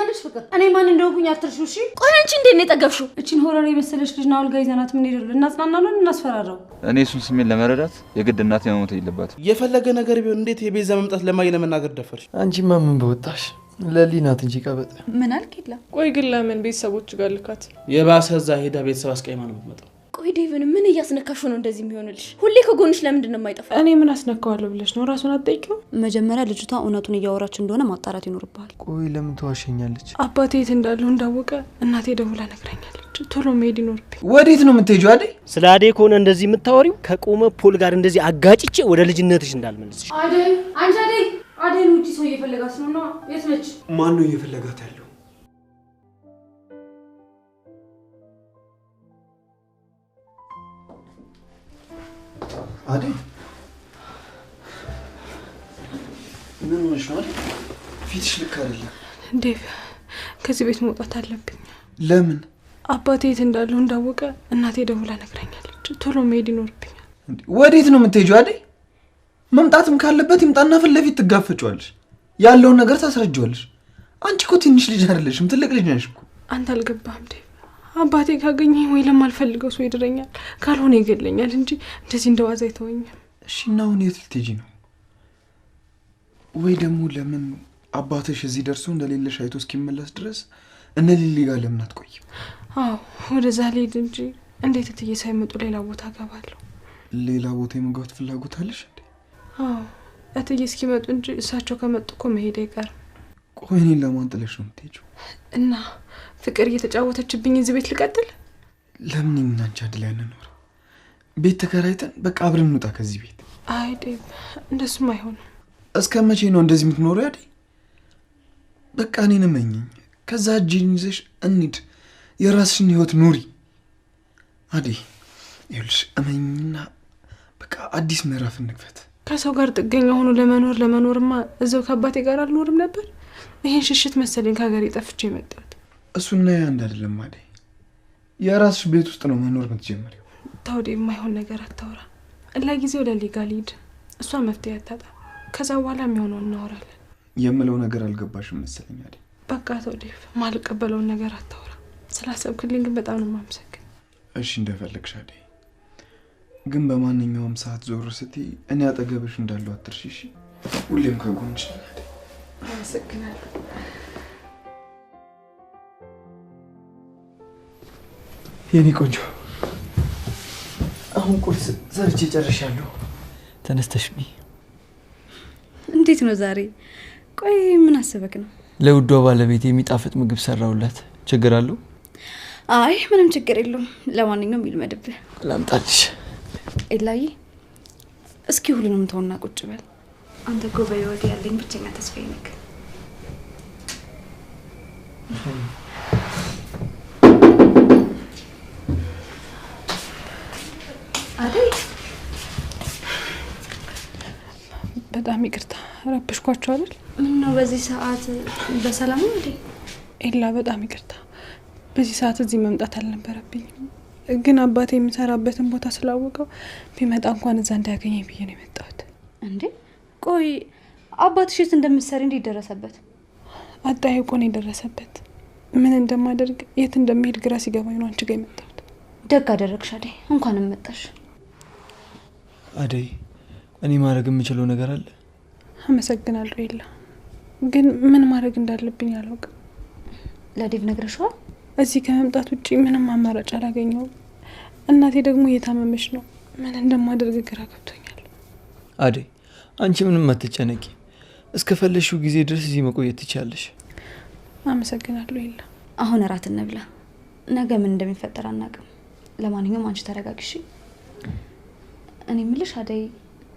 ትሰሚኛለሽ ፍቅር፣ እኔ ማን እንደሆንኩኝ አትርሺው። እሺ ቆይ አንቺ እንዴት ነው የጠገብሽው? እቺን horror የመሰለች ልጅ ናኦል ጋር ይዘናት ምን ሄደው እናጽናናለን፣ እናስፈራራው። እኔ እሱን ስሜት ለመረዳት የግድ እናቴ መሞት የለባትም። የፈለገ ነገር ቢሆን እንዴት የቤዛ መምጣት ለማየ ለመናገር ደፈርሽ? አንቺማ ምን በወጣሽ ለሊ ናት እንጂ ቀበጥ። ምን አልክ? የለም ቆይ ግን ለምን ቤተሰቦች ጋር ልካት? የባሰ እዛ ሄዳ ቤተሰብ አስቀይማ ነው የምትመጣው። ቆይ ዴቭን ምን እያስነካሽው ነው እንደዚህ የሚሆንልሽ? ሁሌ ከጎንሽ ለምንድን ነው የማይጠፋው? እኔ ምን አስነካዋለሁ ብለሽ ነው? ራሱን አትጠይቂው። መጀመሪያ ልጅቷ እውነቱን እያወራች እንደሆነ ማጣራት ይኖርብሃል። ቆይ ለምን ተዋሸኛለች? አባቴ የት እንዳለው እንዳወቀ እናቴ ደውላ ነግራኛለች። ቶሎ መሄድ ይኖርብኝ። ወዴት ነው የምትሄጂው አደይ? ስለ አደይ ከሆነ እንደዚህ የምታወሪው ከቆመ pole ጋር እንደዚህ አጋጭቼ ወደ ልጅነትሽ እንዳልመልስሽ። አደይ፣ አንቺ አደይ፣ አደይን ውጪ ሰው እየፈለጋት ነውና የት ነች? ማን ነው እየፈለጋት ያለው? አደይ ምን ሆነሽ ነው? አደይ ፊትሽ ልክ አይደለም። ዴቭ ከዚህ ቤት መውጣት አለብኝ። ለምን? አባቴ የት እንዳለው እንዳወቀ እናቴ ደውላ ነግራኛለች። ቶሎ መሄድ ይኖርብኛል። ወዴት ነው የምትሄጂው አደይ? መምጣትም ካለበት ይምጣና ፊት ለፊት ትጋፈጪዋለሽ። ያለውን ነገር ታስረጂዋለሽ። አንቺ እኮ ትንሽ ልጅ አይደለሽም፣ ትልቅ ልጅ ነሽ እኮ። አንተ አልገባህም ዴቭ። አባቴ ካገኘኝ ወይ ለማልፈልገው ሰው ይድረኛል፣ ካልሆነ ይገለኛል እንጂ እንደዚህ እንደዋዛ አይተወኝም። እሺ እና አሁን የት ልትሄጂ ነው? ወይ ደግሞ ለምን አባትሽ እዚህ ደርሶ እንደሌለሽ አይቶ እስኪመለስ ድረስ እነ ሊሊ ጋር ለምን አትቆይም? አዎ ወደዛ ልሄድ እንጂ እንዴት እትዬ ሳይመጡ ሌላ ቦታ እገባለሁ? ሌላ ቦታ የመግባት ፍላጎት አለሽ እንዴ? አዎ እትዬ እስኪመጡ እንጂ እሳቸው ከመጡ እኮ መሄድ አይቀርም። ቆይ እኔን ለማን ጥለሽ ነው የምትሄጂው? እና ፍቅር እየተጫወተችብኝ እዚህ ቤት ልቀጥል? ለምን እኔና አንቺ አንድ ላይ አንኖር? ቤት ተከራይተን በቃ አብረን እንውጣ ከዚህ ቤት። አይ ዴቭ እንደሱም አይሆንም። እስከ መቼ ነው እንደዚህ የምትኖሪው አደይ? በቃ እኔን እመኚኝ፣ ከዛ እጄን ይዘሽ እንሂድ፣ የራስሽን ህይወት ኑሪ። አደይ ይኸውልሽ እመኚኝና በቃ አዲስ ምዕራፍ እንክፈት። ከሰው ጋር ጥገኛ ሆኖ ለመኖር ለመኖርማ እዛው ከአባቴ ጋር አልኖርም ነበር። ይሄን ሽሽት መሰለኝ ከሀገሬ ጠፍቼ የመጣሁት። እሱና ያ አንድ አይደለም አደይ። የራስሽ ቤት ውስጥ ነው መኖር የምትጀምሪው። ተው ዴቭ፣ የማይሆን ነገር አታውራ። ለጊዜው ለሊ ጋር ልሂድ፣ እሷ መፍትሄ አታጣም። ከዛ በኋላ የሚሆነው እናወራለን። የምለው ነገር አልገባሽም መሰለኝ አደይ። በቃ ተው ዴቭ፣ ማልቀበለውን ነገር አታውራ። ስላሰብክልኝ ግን በጣም ነው የማመሰግን። እሺ እንደፈለግሽ አደይ፣ ግን በማንኛውም ሰዓት ዞር ስትይ እኔ አጠገብሽ እንዳለው አትርሺ። እሺ ሁሌም ከጎንሽ ነኝ አደይ። አመሰግናለሁ። የኔ ቆንጆ አሁን ቁርስ ሰርቼ ጨርሻለሁ። ተነስተሽ ብይ። እንዴት ነው ዛሬ? ቆይ ምን አስበክ ነው? ለውዷ ባለቤት የሚጣፍጥ ምግብ ሰራውላት። ችግር አለው? አይ ምንም ችግር የለውም። ለማንኛውም ይልመድብህ። ላምጣልሽ። ኤላዬ እስኪ ሁሉንም ተውና ቁጭ በል። አንተ እኮ በህይወት ያለኝ ብቸኛ ተስፋዬ ነህ። አደይ በጣም ይቅርታ ረብሽኳቸው አይደል? ምነው በዚህ ሰዓት በሰላም ነው እንዴ? ኤላ በጣም ይቅርታ፣ በዚህ ሰዓት እዚህ መምጣት አልነበረብኝም። ግን አባቴ የሚሰራበትን ቦታ ስላወቀው ቢመጣ እንኳን እዛ እንዳያገኘኝ ብዬ ነው የመጣሁት። እንዴ ቆይ አባትሽ የት እንደምትሰሪ እንዴት ደረሰበት? አጠያይቆ ነው የደረሰበት። ምን እንደማደርግ የት እንደሚሄድ ግራ ሲገባኝ ነው አንቺ ጋር የመጣሁት። ደግ አደረግሽ አደይ፣ እንኳንም መጣሽ። አደይ እኔ ማድረግ የምችለው ነገር አለ? አመሰግናለሁ ኤላ፣ ግን ምን ማድረግ እንዳለብኝ አላውቅም። ለዴቭ ነግረሽዋል? እዚህ ከመምጣት ውጪ ምንም አማራጭ አላገኘሁም። እናቴ ደግሞ እየታመመች ነው። ምን እንደማደርግ ግራ ገብቶኛል። አደይ አንቺ ምንም አትጨነቂ። እስከፈለሽው ጊዜ ድረስ እዚህ መቆየት ትችያለሽ። አመሰግናለሁ ኤላ። አሁን እራት እንብላ። ነገ ምን እንደሚፈጠር አናውቅም። ለማንኛውም አንቺ ተረጋግሺ። እኔ የምልሽ አደይ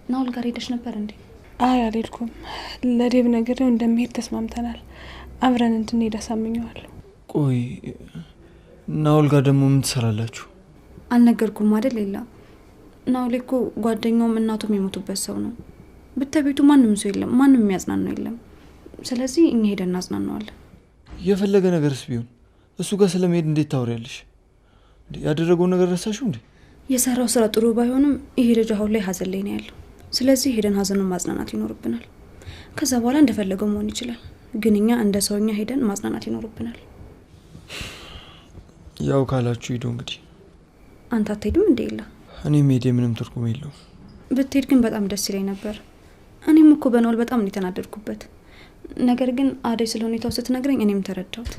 ናኦል ጋር ሄደሽ ነበር እንዴ? አይ አልሄድኩም። ለዴቭ ነግሬው እንደሚሄድ ተስማምተናል። አብረን እንድንሄድ አሳምኘዋለሁ። ቆይ ናኦል ጋር ደግሞ ምን ትሰራላችሁ? አልነገርኩም አይደል ኤላ? ናኦል እኮ ጓደኛውም እናቱም የሞቱበት ሰው ነው። ብተቤቱ ማንም ሰው የለም፣ ማንም የሚያጽናናው የለም። ስለዚህ እኛ ሄደን እናጽናናዋለን። የፈለገ ነገርስ ቢሆን እሱ ጋር ስለመሄድ እንዴት ታወሪያለሽ? ያደረገውን ነገር ረሳሽው እንዴ? የሰራው ስራ ጥሩ ባይሆንም ይሄ ልጅ አሁን ላይ ሀዘን ላይ ነው ያለው። ስለዚህ ሄደን ሀዘኑን ማጽናናት ይኖርብናል። ከዛ በኋላ እንደፈለገው መሆን ይችላል። ግን እኛ እንደ ሰውኛ ሄደን ማጽናናት ይኖርብናል። ያው ካላችሁ ሂዱ እንግዲህ። አንተ አትሄድም እንዴ? ኤላ እኔ መሄዴ ምንም ትርጉም የለውም። ብትሄድ ግን በጣም ደስ ይለኝ ነበር። እኔም እኮ በናኦል በጣም ነው የተናደድኩበት። ነገር ግን አደይ ስለ ሁኔታው ስትነግረኝ እኔም ተረዳሁት።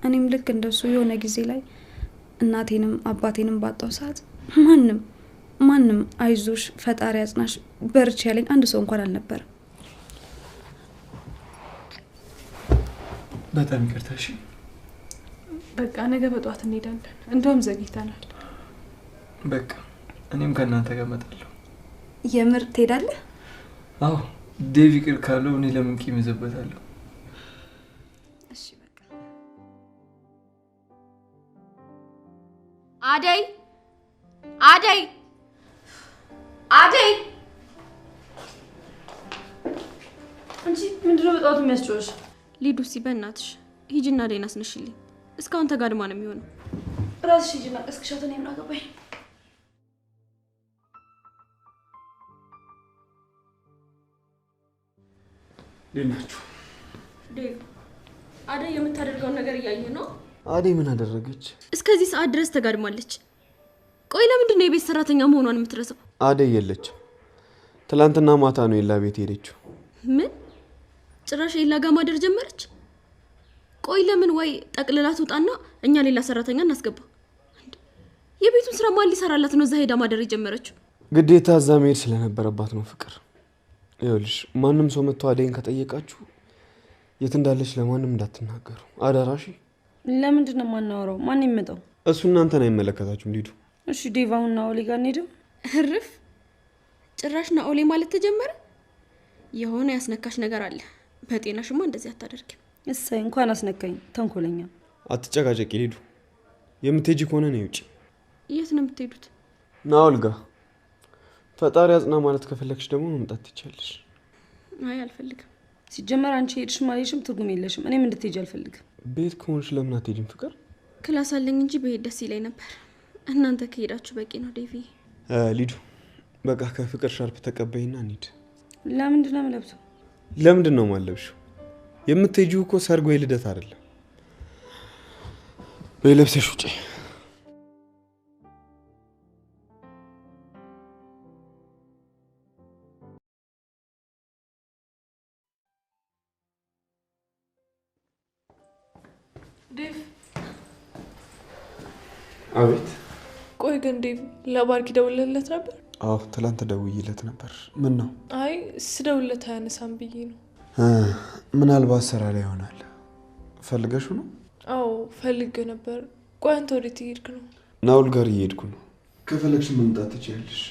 እኔም ልክ እንደሱ የሆነ ጊዜ ላይ እናቴንም አባቴንም ባጣው ሰዓት ማንም አይዞሽ ፈጣሪ ያጽናሽ በርቺ ያለኝ አንድ ሰው እንኳን አልነበረም። በጣም ይቅርታ። እሺ በቃ ነገ በጠዋት እንሄዳለን። እንደውም ዘግይተናል። በቃ እኔም ከእናንተ ጋር እመጣለሁ። የምር ትሄዳለህ? አዎ ዴቭ ይቅር ካለው እኔ ለምን ቂም ይዘበታለሁ? እሺ በቃ አደይ አደይ አደይ! አንቺ ምንድነው በጠዋቱ የሚያስጮህሽ? ሊዱ እስኪ በእናትሽ ሂጂና አደይን አስነሽልኝ። እስካሁን ተጋድማ ነው የሚሆነው። ራስሽ ሂጂና ቀስቅሻት፣ እኔ ምን አገባኝ? እንዴት ናችሁ? ዴቭ፣ አደይ የምታደርገውን ነገር እያየህ ነው? አደይ ምን አደረገች? እስከዚህ ሰዓት ድረስ ተጋድማለች። ቆይ ለምንድን ነው የቤት ሰራተኛ መሆኗን የምትረሳው? አደይ የለችም። ትላንትና ማታ ነው ኤላ ቤት ሄደችው። ምን? ጭራሽ ኤላ ጋር ማደር ጀመረች? ቆይ ለምን ወይ ጠቅልላ ትውጣና እኛ ሌላ ሰራተኛ እናስገባ? የቤቱን ስራ ማን ሊሰራላት ነው እዛ ሄዳ ማደር የጀመረችው? ግዴታ እዛ መሄድ ስለነበረባት ነው ፍቅር። ይኸውልሽ ማንም ሰው መጥቶ አደይን ከጠየቃችሁ የት እንዳለች ለማንም እንዳትናገሩ አደራሽ። ለምንድን ነው የማናወራው? ማን ይመጣው? እሱ እናንተን አይመለከታችሁም ሊዱ። እሺ ዴቭ፣ አሁን ናኦሌ ጋር እንሄድም? እርፍ! ጭራሽ ናኦሌ ማለት ተጀመረ። የሆነ ያስነካሽ ነገር አለ። በጤናሽማ እንደዚህ አታደርጊም። እሰይ እንኳን አስነካኝ፣ ተንኮለኛ። አትጨቃጨቂ ሊዱ። የምትሄጂ ከሆነ ነይ ውጪ። የት ነው የምትሄዱት? ናኦል ጋር። ፈጣሪ አጽና ማለት ከፈለግሽ ደግሞ መምጣት ትችያለሽ። አይ አልፈልግም። ሲጀመር አንቺ ሄድሽም አልሄድሽም ትርጉም የለሽም። እኔም እንድትሄጂ አልፈልግም። ቤት ከሆንሽ ለምን አትሄጂም ፍቅር? class አለኝ እንጂ ብሄድ ደስ ይለኝ ነበር። እናንተ ከሄዳችሁ በቂ ነው ዴቪ። ሊዱ በቃ ከፍቅር ሻርፕ ተቀበይና እንሂድ። ለምንድን ነው የምለብሰው? ለምንድን ነው የማለብሽው? የምትሄጂው እኮ ሰርግ ወይ ልደት አይደለም። በይ ለብሰሽ ውጪ። ዴቭ። አቤት። ቆይ ግን ዴቭ ለባርኪ ደውለህለት ነበር? አዎ ትላንት ደውዬለት ነበር። ምን ነው? አይ ስደውልለት አያነሳም ብዬ ነው። ምናልባት ስራ ላይ ይሆናል። ፈልገሽው ነው? አዎ ፈልጌው ነበር። ቆይ አንተ ወዴት እየሄድክ ነው? ናኦል ጋር እየሄድኩ ነው። ከፈለግሽ መምጣት ትችያለሽ።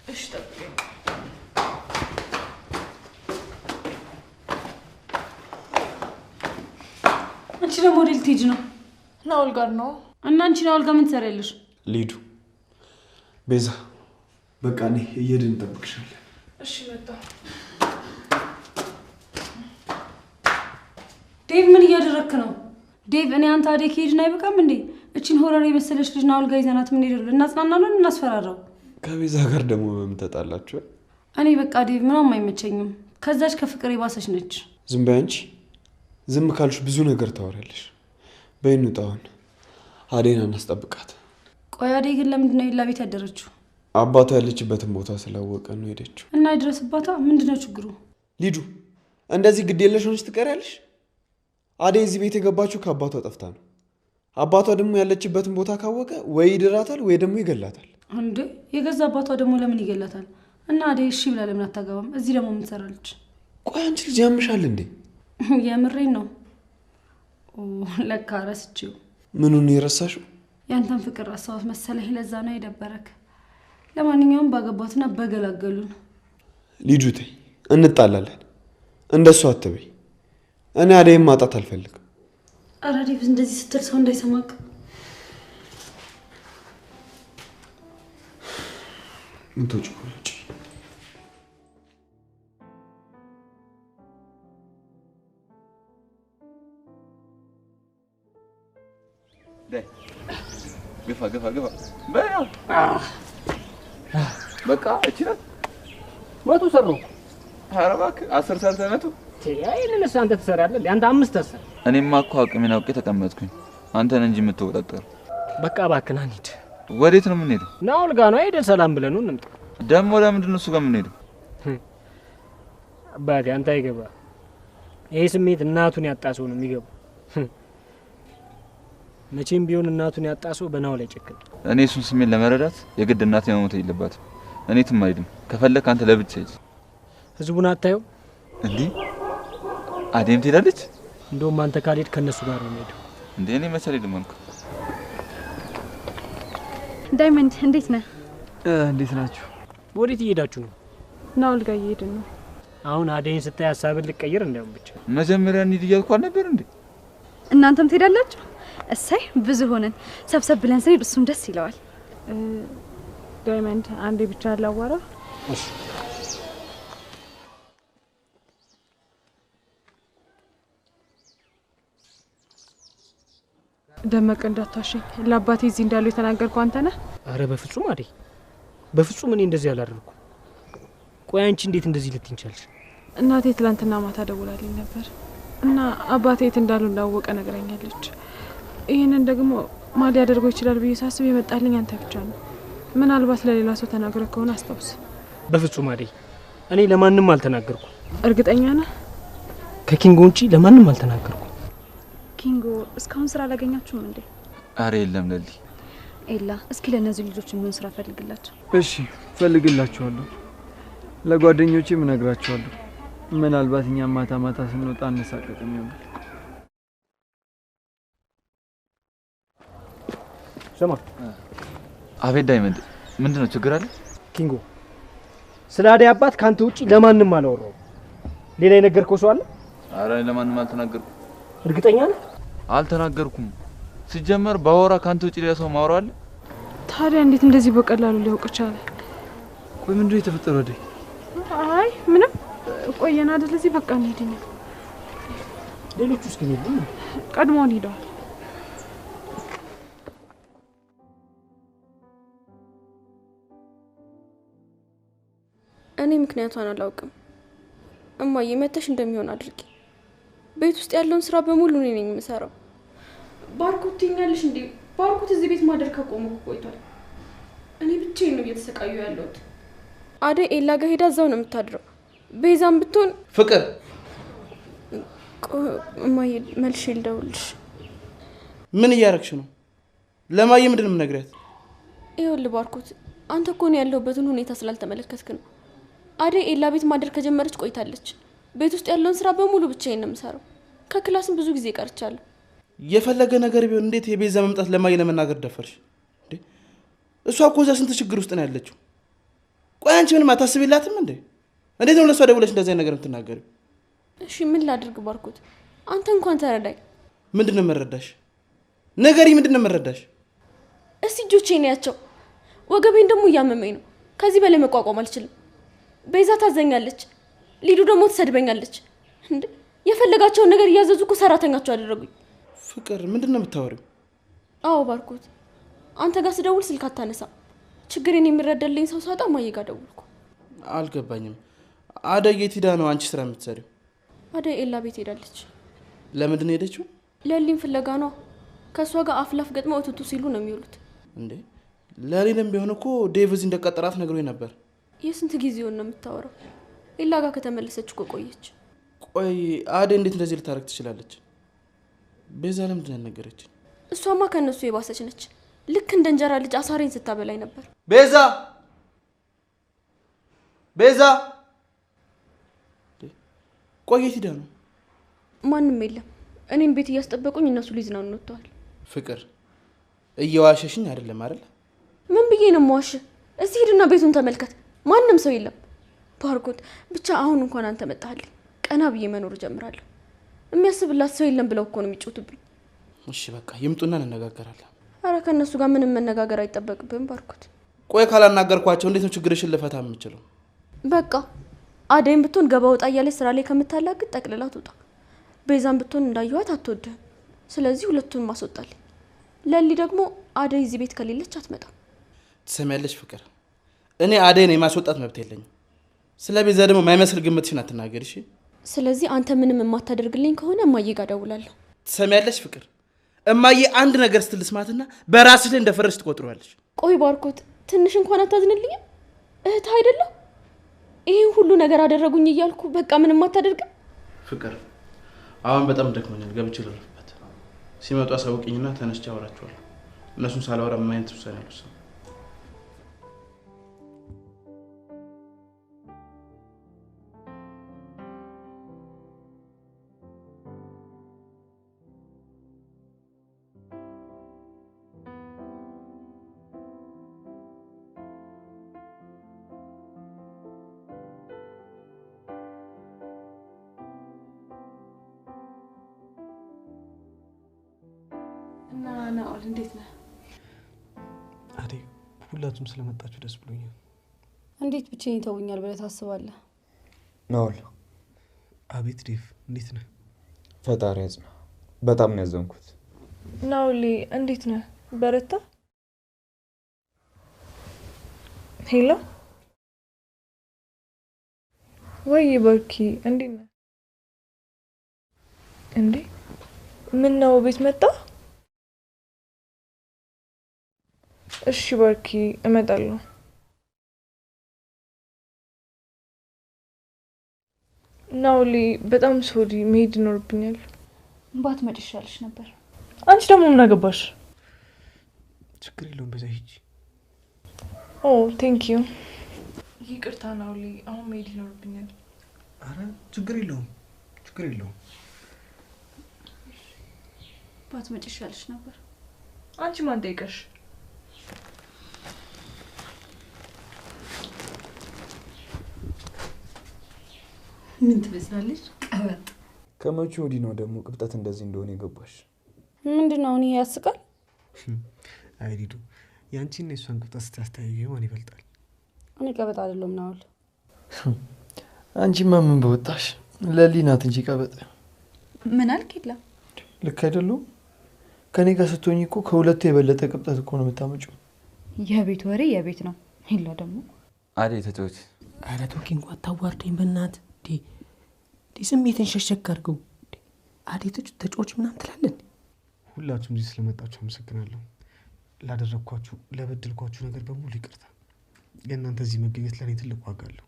እሺ ጠብቀኝ። አንቺ ደግሞ ወዴት ልትሄጂ ነው? ናኦል ጋር ነው። እና አንቺ ናኦል ጋር ምን ትሰሪያለሽ? ሊዱ፣ ቤዛ፣ በቃ እኔ እየሄድን እንጠብቅሻለን። እሺ መጣሁ። ዴቭ ምን እያደረክ ነው? ዴቭ እኔ አንተ አደይ ከሄድን አይበቃም እንዴ? እቺን horror የመሰለች ልጅ ናኦል ጋር ይዘናት ምን ሄደው እናጽናናለን፣ እናስፈራራው። ከቤዛ ጋር ደግሞ በምን ተጣላችሁ? እኔ በቃ ዴቭ ምንም አይመቸኝም። ከዛች ከፍቅር የባሰች ነች። ዝም በይ አንቺ። ዝም ካልሽ ብዙ ነገር ታወሪያለሽ። በይ እንውጣ አሁን። አደይን አናስጠብቃት። ቆይ አደይ ግን ለምንድን ነው ኤላ ቤት ያደረችው? አባቷ ያለችበትን ቦታ ስላወቀ ነው ሄደችው። እና ይድረስባታ። ምንድነው ችግሩ? ሊዱ እንደዚህ ግድ የለሽ ሆነሽ ትቀሪያለሽ? አደይ እዚህ ቤት የገባችው ከአባቷ ጠፍታ ነው። አባቷ ደግሞ ያለችበትን ቦታ ካወቀ ወይ ይድራታል ወይ ደግሞ ይገላታል። እንዴ የገዛ አባቷ ደግሞ ለምን ይገላታል? እና አደይ እሺ ብላ ለምን አታገባም? እዚህ ደግሞ ምን ትሰራለች? ቆይ አንቺ ልጅ ያምሻል እንዴ? የምሬን ነው። ለካ ረስቼው። ምኑን ነው የረሳሽው? ያንተን ፍቅር ረሳሁት መሰለኝ። ለዛ ነው የደበረክ። ለማንኛውም ባገባትና በገላገሉን። ሊዱ ተይ፣ እንጣላለን። እንደሱ አትበይ። እኔ አደይን ማጣት አልፈልግም። ኧረ ዴቭ እንደዚህ ስትል ሰው እንዳይሰማክ። ምትወጪ ከሆነ ውጪ። ግፋ ግፋ ግፋ። በቃ እቺ ናት። 100 ሰራሁ። ኧረ እባክህ 10 ሰርተህ 100። ይሄንንስ አንተ ትሰራለህ? አንተ 5 10። እኔማ እኮ አቅሜን አውቄ ተቀመጥኩኝ። አንተን እንጂ የምትወጣጠር። በቃ እባክህ ና እንሂድ። ወዴት ነው የምንሄደው? ናኦል ጋር ነው ሄደን ሰላም ብለን ነው እንምጣ። ደግሞ ለምንድን ነው እሱ ጋር የምንሄደው? አባቴ አንተ አይገባ። ይሄ ስሜት እናቱን ያጣ ሰው ነው የሚገባው። መቼም ቢሆን እናቱን ያጣ ሰው በናኦል አይጨክንም። እኔ እሱን ስሜት ለመረዳት የግድ እናቴ መሞት የለባትም። እኔ የትም አልሄድም። ከፈለክ አንተ ለብቻ ሂድ። ህዝቡን አታየው እንዴ? አዴም ትሄዳለች። እንደውም አንተ ካልሄድ ከነሱ ጋር ነው የምሄደው። እንዴ እኔ መቼ አልሄድም አልኩ። ዳይመንድ እንዴት ነህ? እንዴት ናችሁ? ወዴት እየሄዳችሁ ነው? ናኦል ጋር እየሄድን ነው። አሁን አደይን ስታይ ሀሳብን ልቀይር እንዳይሆን ብቻ። መጀመሪያ እንሂድ እያልኩ አልነበር እንዴ? እናንተም ትሄዳላችሁ? እሰይ ብዙ ሆነን ሰብሰብ ብለን ስንሄድ እሱም ደስ ይለዋል። ዳይመንድ አንዴ ብቻ ላዋራ። እሺ ደመቀ እንዳታሸኝ። ለአባቴ እዚህ እንዳሉ የተናገርከው አንተ ነህ? አረ በፍጹም አደይ፣ በፍጹም እኔ እንደዚህ አላደረኩም። ቆይ አንቺ እንዴት እንደዚህ ልትይኝ ቻልሽ? እናቴ ትላንትና ማታ ደውላልኝ ነበር እና አባቴ የት እንዳሉ እንዳወቀ ነግራኛለች። ይህንን ደግሞ ማን ሊያደርገው ይችላል ብዬ ሳስብ የመጣልኝ አንተ ብቻ ነው። ምናልባት ለሌላ ሰው ተናግረህ ከሆነ አስታውስ። በፍጹም አደይ፣ እኔ ለማንም አልተናገርኩም። እርግጠኛ ነህ? ከኪንጎ ውጪ ለማንም አልተናገርኩም። ኪንጎ እስካሁን ስራ አላገኛችሁም እንዴ? አረ የለም ለሊ። ኤላ እስኪ ለእነዚህ ልጆች የሚሆን ስራ ፈልግላቸው። እሺ ፈልግላችኋለሁ። ለጓደኞቼም እነግራቸዋለሁ። ምናልባት እኛም ማታ ማታ ስንወጣ እንሳቀቅም ይሆናል። ስማ። አቤት ዳይመንድ፣ ምንድነው ችግር አለ? ኪንጎ ስለ አደይ አባት ካንተ ውጪ ለማንም አላወራሁም። ሌላ የነገርከው ሰው አለ? አረ ለማንም አልተናገርኩም። እርግጠኛ ነህ? አልተናገርኩም። ሲጀመር ባወራ ካንተ ውጪ ሌላ ሰው ማወራው አለ? ታዲያ እንዴት እንደዚህ በቀላሉ ሊያውቅ ቻለ? ቆይ ምንድነው የተፈጠረው አደይ? አይ ምንም፣ ቆየን አይደል እዚህ። በቃ እንሂድ እኛ። ሌሎቹ እስኪ ሄዱ? ቀድሞውን ሄደዋል። እኔ ምክንያቷን አላውቅም። እማዬ መተሽ እንደሚሆን አድርጊ። ቤት ውስጥ ያለውን ስራ በሙሉ እኔ ነኝ የምሰራው። ባርኮት ትይኛለሽ እንዴ? ባርኮት እዚህ ቤት ማደር ከቆመ ቆይቷል። እኔ ብቻዬን ነው እየተሰቃየሁ ያለሁት። አደይ ኤላ ጋር ሄዳ እዛው ነው የምታድረው። ቤዛም ብትሆን ፍቅር። እማዬ መልሼ ልደውልልሽ። ምን እያረግሽ ነው? ለማዬ ምንድን ነው የምነግሪያት? ይኸውልህ ባርኮት፣ አንተ እኮ ነው ያለሁበትን ሁኔታ ስላልተመለከትክ ነው። አደይ ኤላ ቤት ማደር ከጀመረች ቆይታለች። ቤት ውስጥ ያለውን ስራ በሙሉ ብቻዬን ነው የምሰራው። ከ class ም ብዙ ጊዜ ቀርቻለሁ። የፈለገ ነገር ቢሆን እንዴት የቤዛ መምጣት ለማዬ ለመናገር ደፈርሽ? እንዴ እሷ እኮ እዛ ስንት ችግር ውስጥ ነው ያለችው። ቆይ አንቺ ምንም አታስቢላትም እንዴ? እንዴት ነው ለሷ ደውለሽ እንደዚህ ነገር የምትናገሪው? እሺ ምን ላድርግ ባርኮት፣ አንተ እንኳን ተረዳኝ። ምንድነው የምረዳሽ? ንገሪኝ፣ ምንድነው የምረዳሽ? እስቲ እጆቼን ያቸው፣ ወገቤን ደግሞ እያመመኝ ነው። ከዚህ በላይ መቋቋም አልችልም። ቤዛ ታዘኛለች፣ ሊዱ ደግሞ ትሰድበኛለች። እንዴ የፈለጋቸውን ነገር እያዘዙ እኮ ሰራተኛቸው አደረጉኝ። ፍቅር ምንድነው የምታወሪው? አዎ ባርኮት፣ አንተ ጋር ስደውል ስልክ አታነሳ። ችግሬን የሚረዳልኝ ሰው ሳጣ እማዬ ጋር ደወልኩ። አልገባኝም። አደይ የት ሄዳ ነው አንቺ ስራ የምትሰሪው? አደይ ኤላ ቤት ሄዳለች። ለምንድን ነው የሄደችው? ለሊን ፍለጋ ነው። ከእሷ ጋር አፍ ላፍ ገጥመው እቱቱ ሲሉ ነው የሚውሉት። እንዴ ለሊንም ቢሆን እኮ ዴቭ እዚህ እንደቀጠራት ነግሮኝ ነበር። የስንት ጊዜውን ነው የምታወራው? ኤላ ጋር ከተመለሰች እኮ ቆየች። ቆይ አደይ እንዴት እንደዚህ ልታረግ ትችላለች? ቤዛ ለምንድን ነው ያልነገረችኝ? እሷማ ከእነሱ የባሰች ነች። ልክ እንደ እንጀራ ልጅ አሳሬን ስታበላኝ ነበር። ቤዛ ቤዛ፣ ቆይ የት ሄዳ ነው? ማንም የለም። እኔን ቤት እያስጠበቁኝ እነሱ ሊዝናኑ ወጥተዋል። ፍቅር እየዋሸሽኝ አይደለም አይደል? ምን ብዬ ነው የምዋሽ? እስቲ ሂድና ቤቱን ተመልከት። ማንም ሰው የለም። ባርኮት ብቻ አሁን እንኳን አንተ መጣህልኝ፣ ቀና ብዬ መኖር እጀምራለሁ። የሚያስብላት ሰው የለም ብለው እኮ ነው የሚጮቱብኝ። እሺ በቃ ይምጡና እንነጋገራለን። አረ ከእነሱ ጋር ምንም መነጋገር አይጠበቅብህም ባርኮት። ቆይ ካላናገርኳቸው እንዴት ነው ችግርሽን ልፈታ የምችለው? በቃ አደይም ብትሆን ገባ ወጣ እያለች ስራ ላይ ከምታላግጥ ጠቅልላ ትውጣ። ቤዛም ብትሆን እንዳየኋት አትወድህም። ስለዚህ ሁለቱን ማስወጣልኝ። ለሊ ደግሞ አደይ እዚህ ቤት ከሌለች አትመጣም። ትሰሚያለሽ ፍቅር፣ እኔ አደይን የማስወጣት መብት የለኝም። ስለ ቤዛ ደግሞ የማይመስል ግምትሽን አትናገሪ እሺ? ስለዚህ አንተ ምንም የማታደርግልኝ ከሆነ እማዬ ጋር እደውላለሁ። ትሰሚያለሽ ፍቅር፣ እማዬ አንድ ነገር ስትል ስማትና በራስሽ ላይ እንደፈረሽ ትቆጥሪዋለሽ። ቆይ ባርኮት፣ ትንሽ እንኳን አታዝንልኝም? እህትህ አይደለሁ? ይሄን ሁሉ ነገር አደረጉኝ እያልኩ በቃ ምንም አታደርግም? ፍቅር፣ አሁን በጣም ደክሞኛል፣ ገብቼ ልረፍበት። ሲመጡ አሳውቂኝና ተነስቼ አወራቸዋለሁ። እነሱን ሳላወራ ምን አይነት ውሳኔ አልወስንም። እና ናኦል እንዴት ነህ? አደይ፣ ሁላችሁም ስለመጣችሁ ደስ ብሎኛል። እንዴት ብቻዬን ይተውኛል ብለህ ታስባለህ? ናኦል። አቤት ዴቭ፣ እንዴት ነህ? ፈጣሪ ያጽና። በጣም ነው ያዘንኩት። ናኦሌ እንዴት ነህ? በረታ? Hello ወይ በርኪ፣ እንዴት ነህ? እንዴ ምን ነው ቤት መጣ? እሺ ባርኪ፣ እመጣለሁ። ናኦሌ በጣም sorry፣ መሄድ ይኖርብኛል። ባትመጪ ይሻልሽ ነበር። አንቺ ደግሞ ምን አገባሽ? ችግር የለውም በዛ ሂጂ። Oh thank you። ይቅርታ ናኦሌ፣ አሁን መሄድ ይኖርብኛል። አረ ችግር የለውም ችግር የለውም። ባትመጪ ይሻልሽ ነበር። አንቺ ማን ጠይቀሽ? ምን ትመስላለች? ቀበጥ። ከመቼ ወዲህ ነው ደግሞ ቅብጠት እንደዚህ እንደሆነ የገባሽ? ምንድነው አሁን ይሄ ያስቃል? አይ ሊዱ፣ ያንቺና የሷን ቅብጠት ስታስተያዩ ማን ይበልጣል? እኔ ቀበጥ አይደለሁም ናኦል። አንቺማ ምን በወጣሽ? ለሊ ናት እንጂ ቀበጥ። ምን አልክ? የለም ልክ አይደለሁም? ከኔ ጋር ስትሆኚ እኮ ከሁለቱ የበለጠ ቅብጠት እኮ ነው የምታመጪው። የቤት ወሬ የቤት ነው። ሄላ ደግሞ አደይ ተጫወች። ኧረ ቶኪ እንኳን አታዋርደኝ በእናትህ። ስሜትን ሸሸግ አድርገው። አደይ ተጫወች ምናምን ትላለህ። ሁላችሁም እዚህ ስለመጣችሁ አመሰግናለሁ። ላደረግኳችሁ ለበደልኳችሁ ነገር በሙሉ ይቅርታ። የእናንተ እዚህ መገኘት ለእኔ ትልቅ ዋጋ አለው።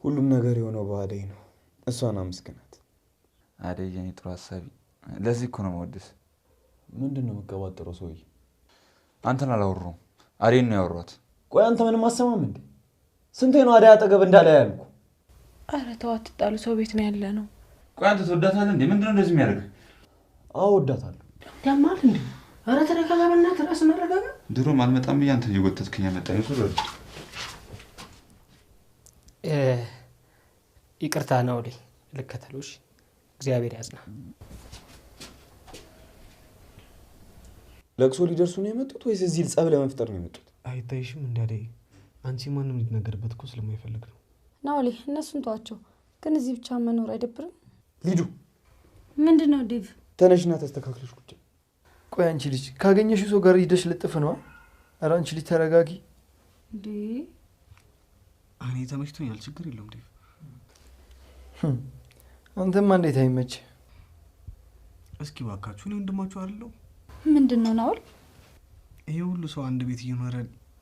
ሁሉም ነገር የሆነው በአደይ ነው። እሷን አመስግናት። አደይ የኔ ጥሩ ሀሳቢ። ለዚህ እኮ ነው የምወድስ። ምንድን ነው የምትቀባጥረው ሰውዬ? አንተን አላወሩም፣ አደይን ነው ያወሯት። ቆይ አንተ ምንም አሰማም እንዴ? ስንቴ ነው አደይ አጠገብ እንዳለ ያልኩ? አረ ተው አትጣሉ፣ ሰው ቤት ነው ያለ ነው። ቆይ አንተ ትወዳታለህ እንዴ? ምንድነው እንደዚህ የሚያደርግህ? አዎ እወዳታለሁ። ያማል እንዴ? አረ ተረጋጋ በእናትህ፣ ራስህን አረጋጋ። ድሮም አልመጣም ብዬ አንተን እየጎተትከኝ አመጣኸኝ። ዞር በል። ይቅርታ ናኦሌ፣ ልከተሎሽ። እግዚአብሔር ያጽና። ለቅሶ ሊደርሱ ነው የመጡት ወይስ እዚህ ጸብ ለመፍጠር ነው የመጡት? አይታይሽም እንደ አደይ፣ አንቺ ማንም ሊናገርበት እኮ ስለማይፈልግ ነው። ናኦሌ እነሱን ተዋቸው፣ ግን እዚህ ብቻ መኖር አይደብርም? ሊዱ ምንድነው ዴቭ? ተነሽና ተስተካክለሽ ቁጭ። ቆይ አንቺ ልጅ ካገኘሽው ሰው ጋር ሂደሽ ልጥፍ ነዋ። ኧረ አንቺ ልጅ ተረጋጊ። እንዴ እኔ ተመችቶኛል፣ ችግር የለውም ዴቭ። አንተማ እንዴት አይመች? እስኪ እባካችሁ እኔ ወንድማችሁ አይደለሁ? ምንድነው ናኦል? ይሄ ሁሉ ሰው አንድ ቤት እየኖረ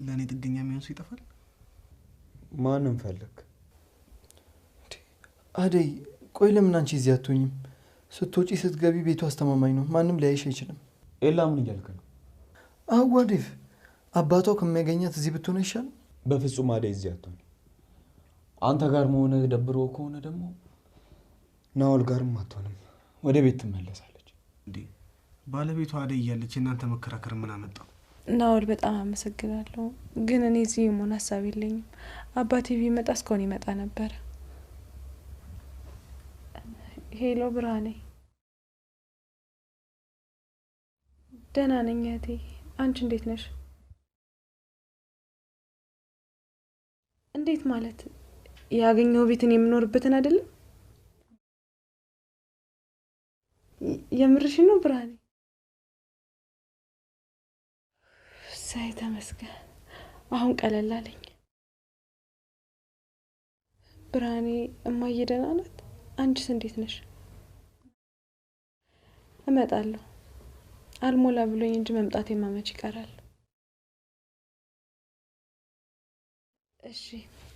ለእኔ ጥገኛ የሚሆን ሰው ይጠፋል? ማንም ፈለግ አደይ፣ ቆይ ለምን አንቺ እዚህ አትሆኝም? ስትወጪ ስትገቢ ቤቱ አስተማማኝ ነው፣ ማንም ሊያይሽ አይችልም። ኤላ ምን እያልክ ነው? አዋ ዴቭ፣ አባቷ ከሚያገኛት እዚህ ብትሆን አይሻልም? በፍጹም አደይ እዚህ አትሆንም። አንተ ጋር መሆን ደብሮ ከሆነ ደግሞ ናኦል ጋርም አትሆንም፣ ወደ ቤት ትመለሳለች። እንዴ ባለቤቷ አደይ እያለች እናንተ መከራከር ምን አመጣው? ናኦል በጣም አመሰግናለሁ፣ ግን እኔ እዚህ የመሆን ሀሳብ የለኝም። አባቴ ቢመጣ እስካሁን ይመጣ ነበር። Hello ብርሃኔ፣ ደህና ነኝ እህቴ። አንቺ እንዴት ነሽ? እንዴት ማለት? ያገኘው ቤትን የምኖርበትን አይደለም? የምርሽ ነው ብርሃኔ? እሰይ ተመስገን፣ አሁን ቀለል አለኝ። ብርሃኔ እማዬ ደህና ናት? አንቺስ እንዴት ነሽ? እመጣለሁ። አልሞላ ብሎኝ እንጂ መምጣቴ ማመች ይቀራል። እሺ፣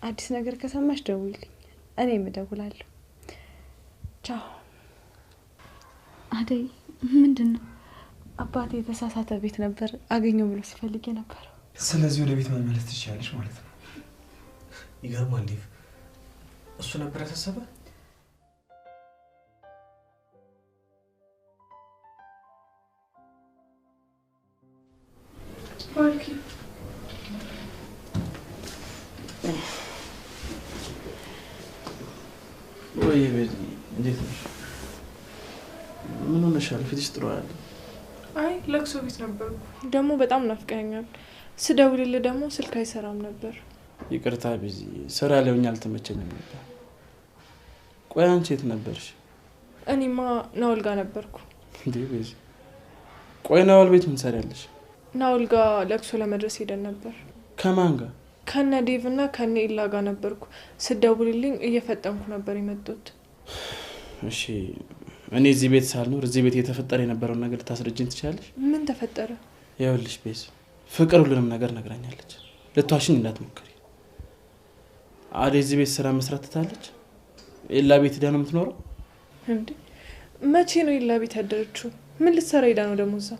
አዲስ ነገር ከሰማሽ ደውይልኝ፣ እኔም እደውላለሁ። ቻው። አደይ ምንድን ነው? አባቴ የተሳሳተ ቤት ነበር አገኘው ብሎ ሲፈልግ የነበረው። ስለዚህ ወደ ቤት መመለስ ትችያለሽ ማለት ነው። ይገርማል ዴቭ፣ እሱ ነበር ያሳሰበ። ባርኪ ወይ ቤዚ፣ እንዴት ነሽ? ምን ሆነሻል? ፊትሽ ጥሩ አይደለም። አይ ለቅሶ ቤት ነበርኩ። ደግሞ በጣም ናፍቀኸኛል። ስደውልልህ ደግሞ ስልክ አይሰራም ነበር። ይቅርታ ቤዚ፣ ስራ ላይ ሆኜ አልተመቸኝም ነበር። ቆይ አንቺ የት ነበርሽ? እኔማ ናኦል ጋር ነበርኩ። እንዴ ቤዚ፣ ቆይ ናኦል ቤት ምን ትሰሪያለሽ? ናኦል ጋር ለቅሶ ለመድረስ ሄደን ነበር። ከማን ጋር? ከነ ዴቭ እና ከነ ኢላ ጋር ነበርኩ። ስደውልልኝ እየፈጠንኩ ነበር የመጡት። እሺ፣ እኔ እዚህ ቤት ሳልኖር እዚህ ቤት የተፈጠረ የነበረውን ነገር ልታስረጅኝ ትችላለሽ? ምን ተፈጠረ? ይኸውልሽ ቤዝ፣ ፍቅር ሁሉንም ነገር ነግራኛለች። ልትዋሽኝ እንዳትሞክሪ። አደይ እዚህ ቤት ስራ መስራት ትታለች። ኤላ ቤት ሄዳ ነው የምትኖረው። እንዴ መቼ ነው ኤላ ቤት ያደረችው? ምን ልትሰራ ሄዳ ነው ደግሞ እዛ?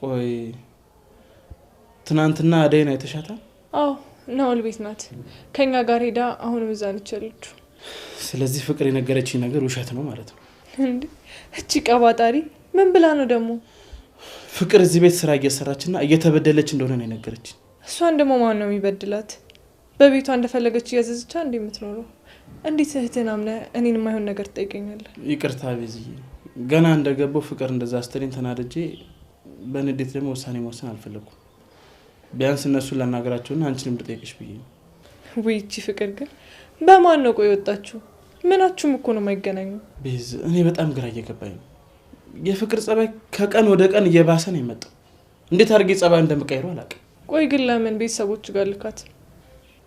ቆይ ትናንትና አደይን አይተሻታል? አዎ ናኦል ቤት ናት። ከኛ ጋር ሄዳ አሁንም እዛ ነች ያለችው። ስለዚህ ፍቅር የነገረችኝ ነገር ውሸት ነው ማለት ነው። እንዴ እቺ ቀባጣሪ ምን ብላ ነው ደግሞ? ፍቅር እዚህ ቤት ስራ እየሰራችና እየተበደለች እንደሆነ ነው የነገረችኝ። እሷን ደግሞ ማን ነው የሚበድላት? በቤቷ እንደፈለገች እያዘዘቻ እንዴ የምትኖረው? እንዴት እህትህን አምነህ እኔን የማይሆን ነገር ትጠይቀኛለህ? ይቅርታ ቤዝዬ፣ ገና እንደገባሁ ፍቅር እንደዛ ስትለኝ ተናድጄ በንዴት ደግሞ ውሳኔ መወሰን አልፈለኩም። ቢያንስ እነሱን ላናገራቸውና አንቺንም ልጠይቅሽ ብዬ ነው። ውይ ይቺ ፍቅር ግን በማን ነው ቆይ የወጣችሁ? ምናችሁም እኮ ነው የማይገናኙ። ቤዝ፣ እኔ በጣም ግራ እየገባኝ ነው። የፍቅር ጸባይ ከቀን ወደ ቀን እየባሰ ነው የመጣው። እንዴት አድርጌ ጸባይ እንደምቀይረው አላውቅም። ቆይ ግን ለምን ቤተሰቦቹ ጋር ልካት?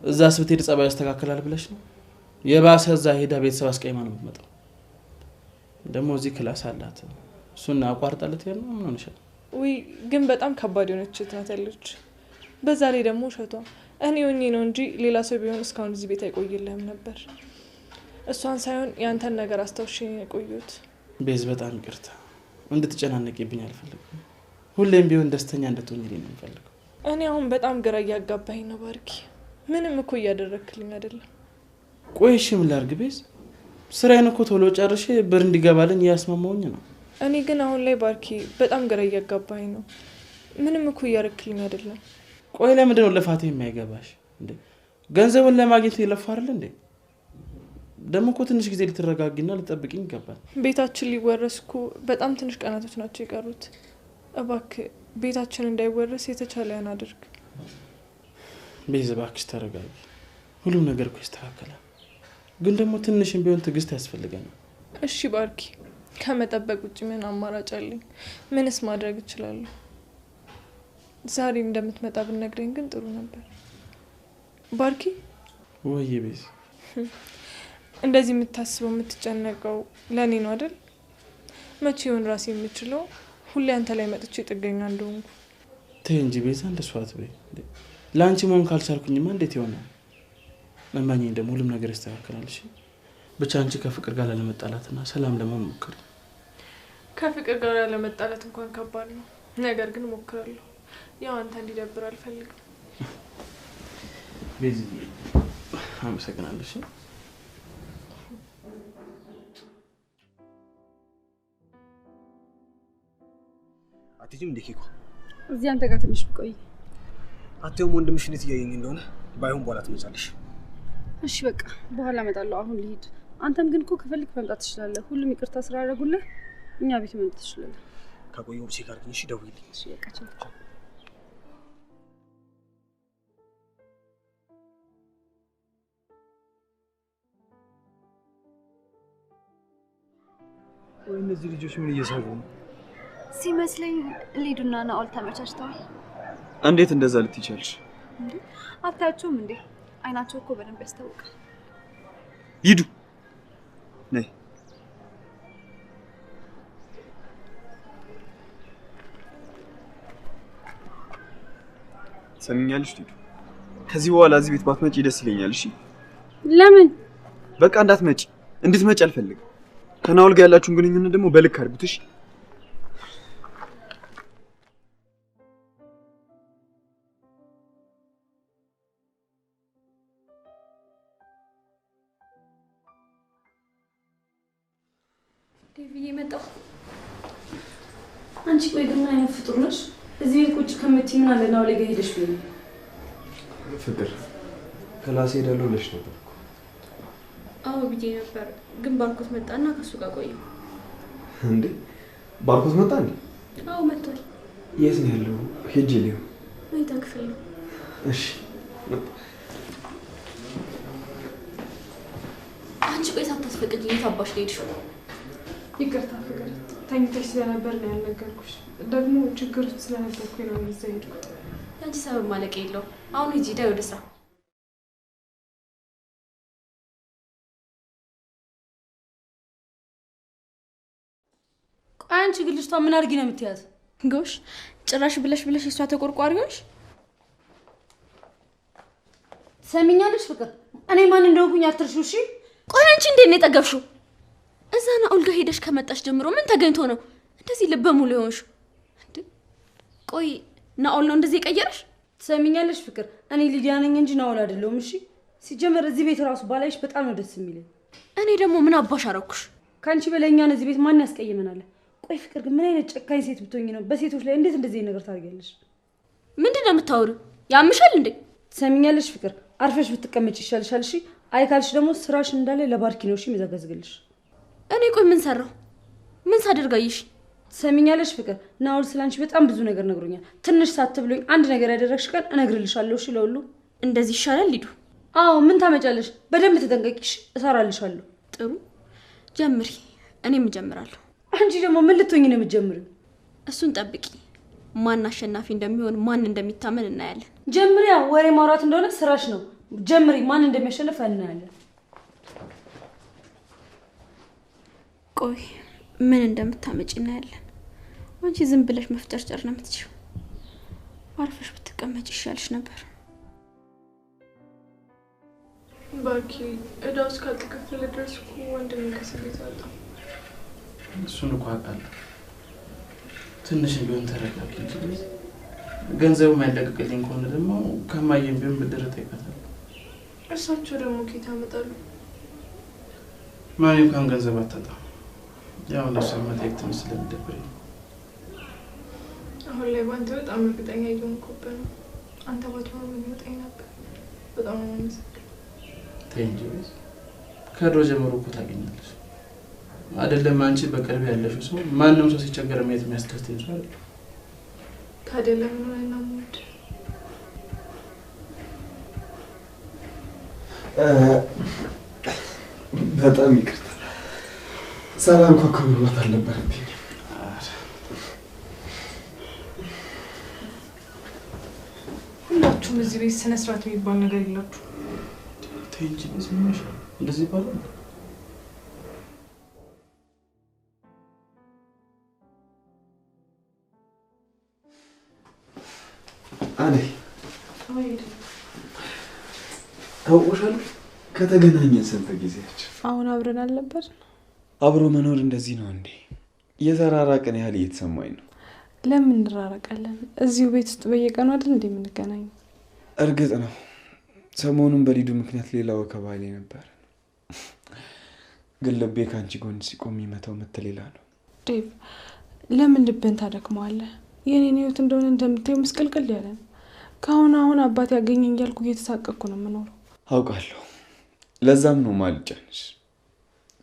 እዛስ ብትሄድ ጸባይ ያስተካክላል ብለሽ ነው? የባሰ እዛ ሄዳ ቤተሰብ አስቀይማ ነው የምትመጣው። ደግሞ እዚህ class አላት፣ እሱን አቋርጣለት ያለው ምን ሆነሻል? ውይ ግን በጣም ከባድ የሆነች እህት ናት ያለች። በዛ ላይ ደግሞ ውሸቷ። እኔ ሆኜ ነው እንጂ ሌላ ሰው ቢሆን እስካሁን እዚህ ቤት አይቆይልህም ነበር። እሷን ሳይሆን ያንተን ነገር አስታውሼ ነው የቆየሁት። ቤዝ በጣም ይቅርታ፣ እንድትጨናነቂብኝ አልፈልግም። ሁሌም ቢሆን ደስተኛ እንድትሆኝልኝ ነው የምፈልገው። እኔ አሁን በጣም ግራ እያጋባኝ ነው ባርኪ። ምንም እኮ እያደረግክልኝ አይደለም። ቆይ እሺ ምን ላድርግ ቤዝ? ስራዬን እኮ ቶሎ ጨርሼ ብር እንዲገባልኝ እያስማማሁኝ ነው። እኔ ግን አሁን ላይ ባርኪ በጣም ግራ እያጋባኝ ነው። ምንም እኮ እያደረግክልኝ አይደለም። ቆይ ለምንድን ነው ልፋቴ የማይገባሽ እንዴ? ገንዘቡን ለማግኘት የለፋ አይደል እንዴ? ደግሞ እኮ ትንሽ ጊዜ ልትረጋጊና ልትጠብቂኝ ይገባል። ቤታችን ሊወረስ እኮ በጣም ትንሽ ቀናቶች ናቸው የቀሩት። እባክህ ቤታችን እንዳይወረስ የተቻለህን አድርግ። ቤዝ እባክሽ ተረጋጊ። ሁሉም ነገር እኮ ይስተካከላል። ግን ደግሞ ትንሽም ቢሆን ትዕግስት ያስፈልገናል። እሺ ባርኪ፣ ከመጠበቅ ውጭ ምን አማራጭ አለኝ? ምንስ ማድረግ እችላለሁ? ዛሬ እንደምትመጣ ብትነግረኝ ግን ጥሩ ነበር። ባርኪ። ወይ ቤዝ፣ እንደዚህ የምታስበው የምትጨነቀው ለእኔ ነው አይደል? መቼ ይሆን ራሴ የምችለው? ሁሌ አንተ ላይ መጥቼ ጥገኛ እንደሆንኩ። ተይ እንጂ ቤዛ፣ እንደሱ አትበይ። ለአንቺ መሆን ካልቻልኩኝማ እንዴት ይሆናል? እመኚኝ ደግሞ ሁሉም ነገር ይስተካከላል። እሺ ብቻ አንቺ ከፍቅር ጋር ላለመጣላትና ሰላም ለመሆን ሞክሪ። ከፍቅር ጋር ላለመጣላት እንኳን ከባድ ነው፣ ነገር ግን እሞክራለሁ። ያው አንተ እንዲደብር አልፈልግም። ቤዚ አመሰግናለሁ። እሺ አትሄጂም እንዴ ኬኳ? እዚህ አንተ ጋር ትንሽ ብቆይ። አትይውም ወንድምሽ እንዴት እያየኝ እንደሆነ። ባይሆን በኋላ ትመጫለሽ። እሺ በቃ በኋላ እመጣለሁ። አሁን ልሂድ። አንተም ግን እኮ ከፈልክ መምጣት ትችላለህ። ሁሉም ይቅርታ ስላደረጉልህ እኛ ቤት መምጣት ትችላለህ። ከቆየሁ check አድርጊኝ። እሺ ደውዪልኝ። እሺ በቃ ቻው። ወይ እነዚህ ልጆች ምን እየሰሩ ነው? ሲመስለኝ ሊዱና ናኦል ተመቻችተዋል። እንዴት እንደዛ ልትይ ቻልሽ? እንዴ አታያቸውም እንዴ? አይናቸው እኮ በደንብ ያስታውቃል። ሊዱ ነይ። ትሰሚኛለሽ ሊዱ? ከዚህ በኋላ እዚህ ቤት ባትመጪ ደስ ይለኛል። እሺ? ለምን? በቃ እንዳትመጪ፣ እንድትመጪ አልፈልግም። ከናኦል ጋር ያላችሁን ግንኙነት ደግሞ በልክ አድርጉት። እሺ? ዴቭዬ መጣ። አንቺ ቆይ ግን ምን አይነት ፍጡር ነሽ? እዚህ ቤት ቁጭ ከምትይ ምን አለ ናኦል ጋር ሄደሽ ቢሆን። ፍቅር class ሄዳለሁ ብለሽ ነበር እኮ። አዎ ብዬ ነበር፣ ግን ባርኮት መጣና ከሱ ጋር ቆየሁ። እንዴ ባርኮት መጣ እንዴ? አዎ መጥቷል። የት ነው ያለው? ሄጄ ልየው። መኝታ ክፍል ነው። እሺ። አንቺ ቆይ ሳታስፈቅጂ የት አባሽ ነው የሄድሽው? ይቅርታ ፍቅር፣ ተኝተሽ ስለነበር ነው ያልነገርኩሽ። ደግሞ ችግር ውስጥ ስለነበርኩኝ ነው እዛ የሄድኩት። የአንቺ ሰበብ ማለቂያ የለውም። አሁን ሂጂ ዳይ ወደ ስራ። ቆይ አንቺ ግን ልጅቷ ምን አድርጊ ነው የምትያት? ጎሽ ጭራሽ ብለሽ ብለሽ የሷ ተቆርቋሪ ሆንሽ። ትሰሚኛለሽ ፍቅር፣ እኔ ማን እንደሆንኩኝ አትርሺው። እሺ? ቆይ አንቺ እንዴት ነው የጠገብሽው? እዛ ናኦል ጋር ሄደሽ ከመጣሽ ጀምሮ ምን ተገኝቶ ነው እንደዚህ ልበ ሙሉ የሆንሽው? ቆይ ናኦል ነው እንደዚህ የቀየረሽ? ትሰሚኛለሽ ፍቅር፣ እኔ ሊዲያ ነኝ እንጂ ናኦል አይደለሁም። እሺ? ሲጀመር እዚህ ቤት ራሱ ባላይሽ በጣም ነው ደስ የሚለኝ። እኔ ደግሞ ምን አባሽ አረኩሽ? ከአንቺ በላይ እኛን እዚህ ቤት ማን ያስቀይመናል? ቆይ ፍቅር ግን ምን አይነት ጨካኝ ሴት ብትሆኚ ነው በሴቶች ላይ እንዴት እንደዚህ ነገር ታደርጊያለሽ? ምንድን ነው የምታወሪው? ያምሻል እንዴ? ትሰሚኛለሽ ፍቅር፣ አርፈሽ ብትቀመጪ ይሻልሻል። እሺ? አይ ካልሽ ደግሞ ስራሽ እንዳለ ለባርኪ ነው እሺ የሚዘገዝግልሽ። እኔ ቆይ ምን ሰራሁ? ምን ሳደርግ አየሽ? ትሰሚኛለሽ ፍቅር፣ ናኦል ስላንቺ በጣም ብዙ ነገር ነግሮኛል። ትንሽ ሳትብሎኝ አንድ ነገር ያደረግሽ ቀን እነግርልሻለሁ። እሺ? ለሁሉ እንደዚህ ይሻላል ሊዱ። አዎ ምን ታመጫለሽ? በደንብ ተጠንቀቂሽ፣ እሰራልሻለሁ። ጥሩ ጀምሪ፣ እኔም እጀምራለሁ። አንቺ ደግሞ ምን ልትሆኚ ነው የምትጀምሪው? እሱን ጠብቂ። ማን አሸናፊ እንደሚሆን ማን እንደሚታመን እናያለን። ጀምሪያ፣ ወሬ ማውራት እንደሆነ ስራሽ ነው። ጀምሪ፣ ማን እንደሚያሸንፍ እናያለን። ቆይ ምን እንደምታመጪ እናያለን። አንቺ ዝም ብለሽ መፍጨርጨር ነው የምትችይው። አርፈሽ ብትቀመጪ ይሻልሽ ነበር። ባርኪ እዳው እስካልተከፈለ ድረስ እኮ ወንድሜ ከእስር ቤት ወጣ። እሱን እኮ አውቃለሁ። ትንሽም ቢሆን ተረጋጊ እንጂ ገንዘቡ የማይለቀቅልኝ ከሆነ ደግሞ ከማየም ቢሆን ብድር እጠይቃታለሁ። እሳቸው ደግሞ ከየት ያመጣሉ? ማሚ እንኳን ገንዘብ አታጣም። ያው እነሷን መጠየቅ ትንሽ ስለሚደብረኝ ነው። አሁን ላይ በአንተ በጣም እርግጠኛ እየሆንኩብህ ነው። አንተ ባትሆን ምን ይወጣኝ ነበር? በጣም ነው የማመሰግነው። ተይ እንጂ ቤዝ፣ ከድሮ ጀምሮ እኮ ታገኛለሽ አይደለም? አንቺ በቅርብ ያለሽው ሰው ማንም ሰው ሲቸገር ማየት የሚያስደስተኝ ሰው አይደለም። ታዲያ ለምን ሆነና የምወድ? በጣም ይቅርታ፣ ሰላም እንኳን ከመግባት አልነበረብኝም። ሁላችሁም እዚህ ቤት ስነ ስርዓት የሚባል ነገር የላችሁ። ተይ እንጂ ቤዝ፣ ምን ሆነሻል? እንደዚህ ይባላል? አደይ ታውቆሻል? ከተገናኘን ስንት ጊዜያችን? አሁን አብረን አልነበር? አብሮ መኖር እንደዚህ ነው እንዴ? የተራራቅን ያህል እየተሰማኝ ነው። ለምን እንራራቃለን? እዚሁ ቤት ውስጥ በየቀኑ አይደል እንዴ የምንገናኘው? እርግጥ ነው ሰሞኑን በሊዱ ምክንያት ሌላ ወከባ ላይ ነበር፣ ግን ልቤ ከአንቺ ጎን ሲቆም የሚመታው ምት ሌላ ነው። ዴቭ ለምን ልብህን ታደክመዋለህ? የኔን ህይወት እንደሆነ እንደምታየው ምስቅልቅል ያለ ነው። ከአሁን አሁን አባት ያገኘኝ እያልኩ እየተሳቀቅኩ ነው የምኖረው። አውቃለሁ፣ ለዛም ነው ማልጫንሽ።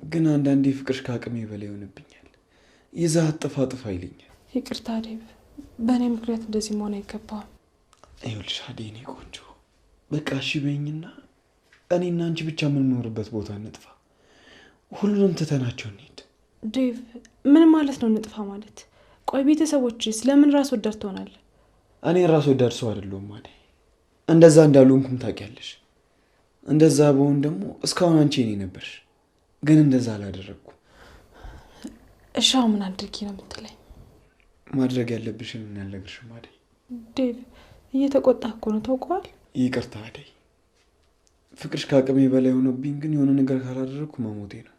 ግን አንዳንዴ ፍቅርሽ ከአቅሜ በላይ ይሆንብኛል። ይዘህ ጥፋ ጥፋ ይለኛል። ይቅርታ ዴቭ፣ በእኔ ምክንያት እንደዚህ መሆን አይገባም። ይኸውልሽ አደይ፣ የእኔ ቆንጆ፣ በቃ እሺ በይኝና እኔና አንቺ ብቻ የምንኖርበት ቦታ እንጥፋ። ሁሉንም ትተናቸው እንሂድ። ዴቭ ምን ማለት ነው እንጥፋ ማለት? ቆይ ቤተሰቦችስ ለምን ራስ ወዳድ ትሆናለህ? እኔ ራስ ወዳድ ሰው አይደለሁም አደይ። እንደዛ እንዳልሆንኩም ታውቂያለሽ። እንደዛ በሆን ደግሞ እስካሁን አንቺ የኔ ነበርሽ። ግን እንደዛ አላደረግኩም። እሺ አሁን ምን አድርጊ ነው የምትለኝ? ማድረግ ያለብሽን እኔ አልነግርሽም አደይ። ዴቭ እየተቆጣህ እኮ ነው ታውቀዋል። ይቅርታ አደይ፣ ፍቅርሽ ከአቅሜ በላይ ሆኖብኝ ግን የሆነ ነገር ካላደረግኩ መሞቴ ነው።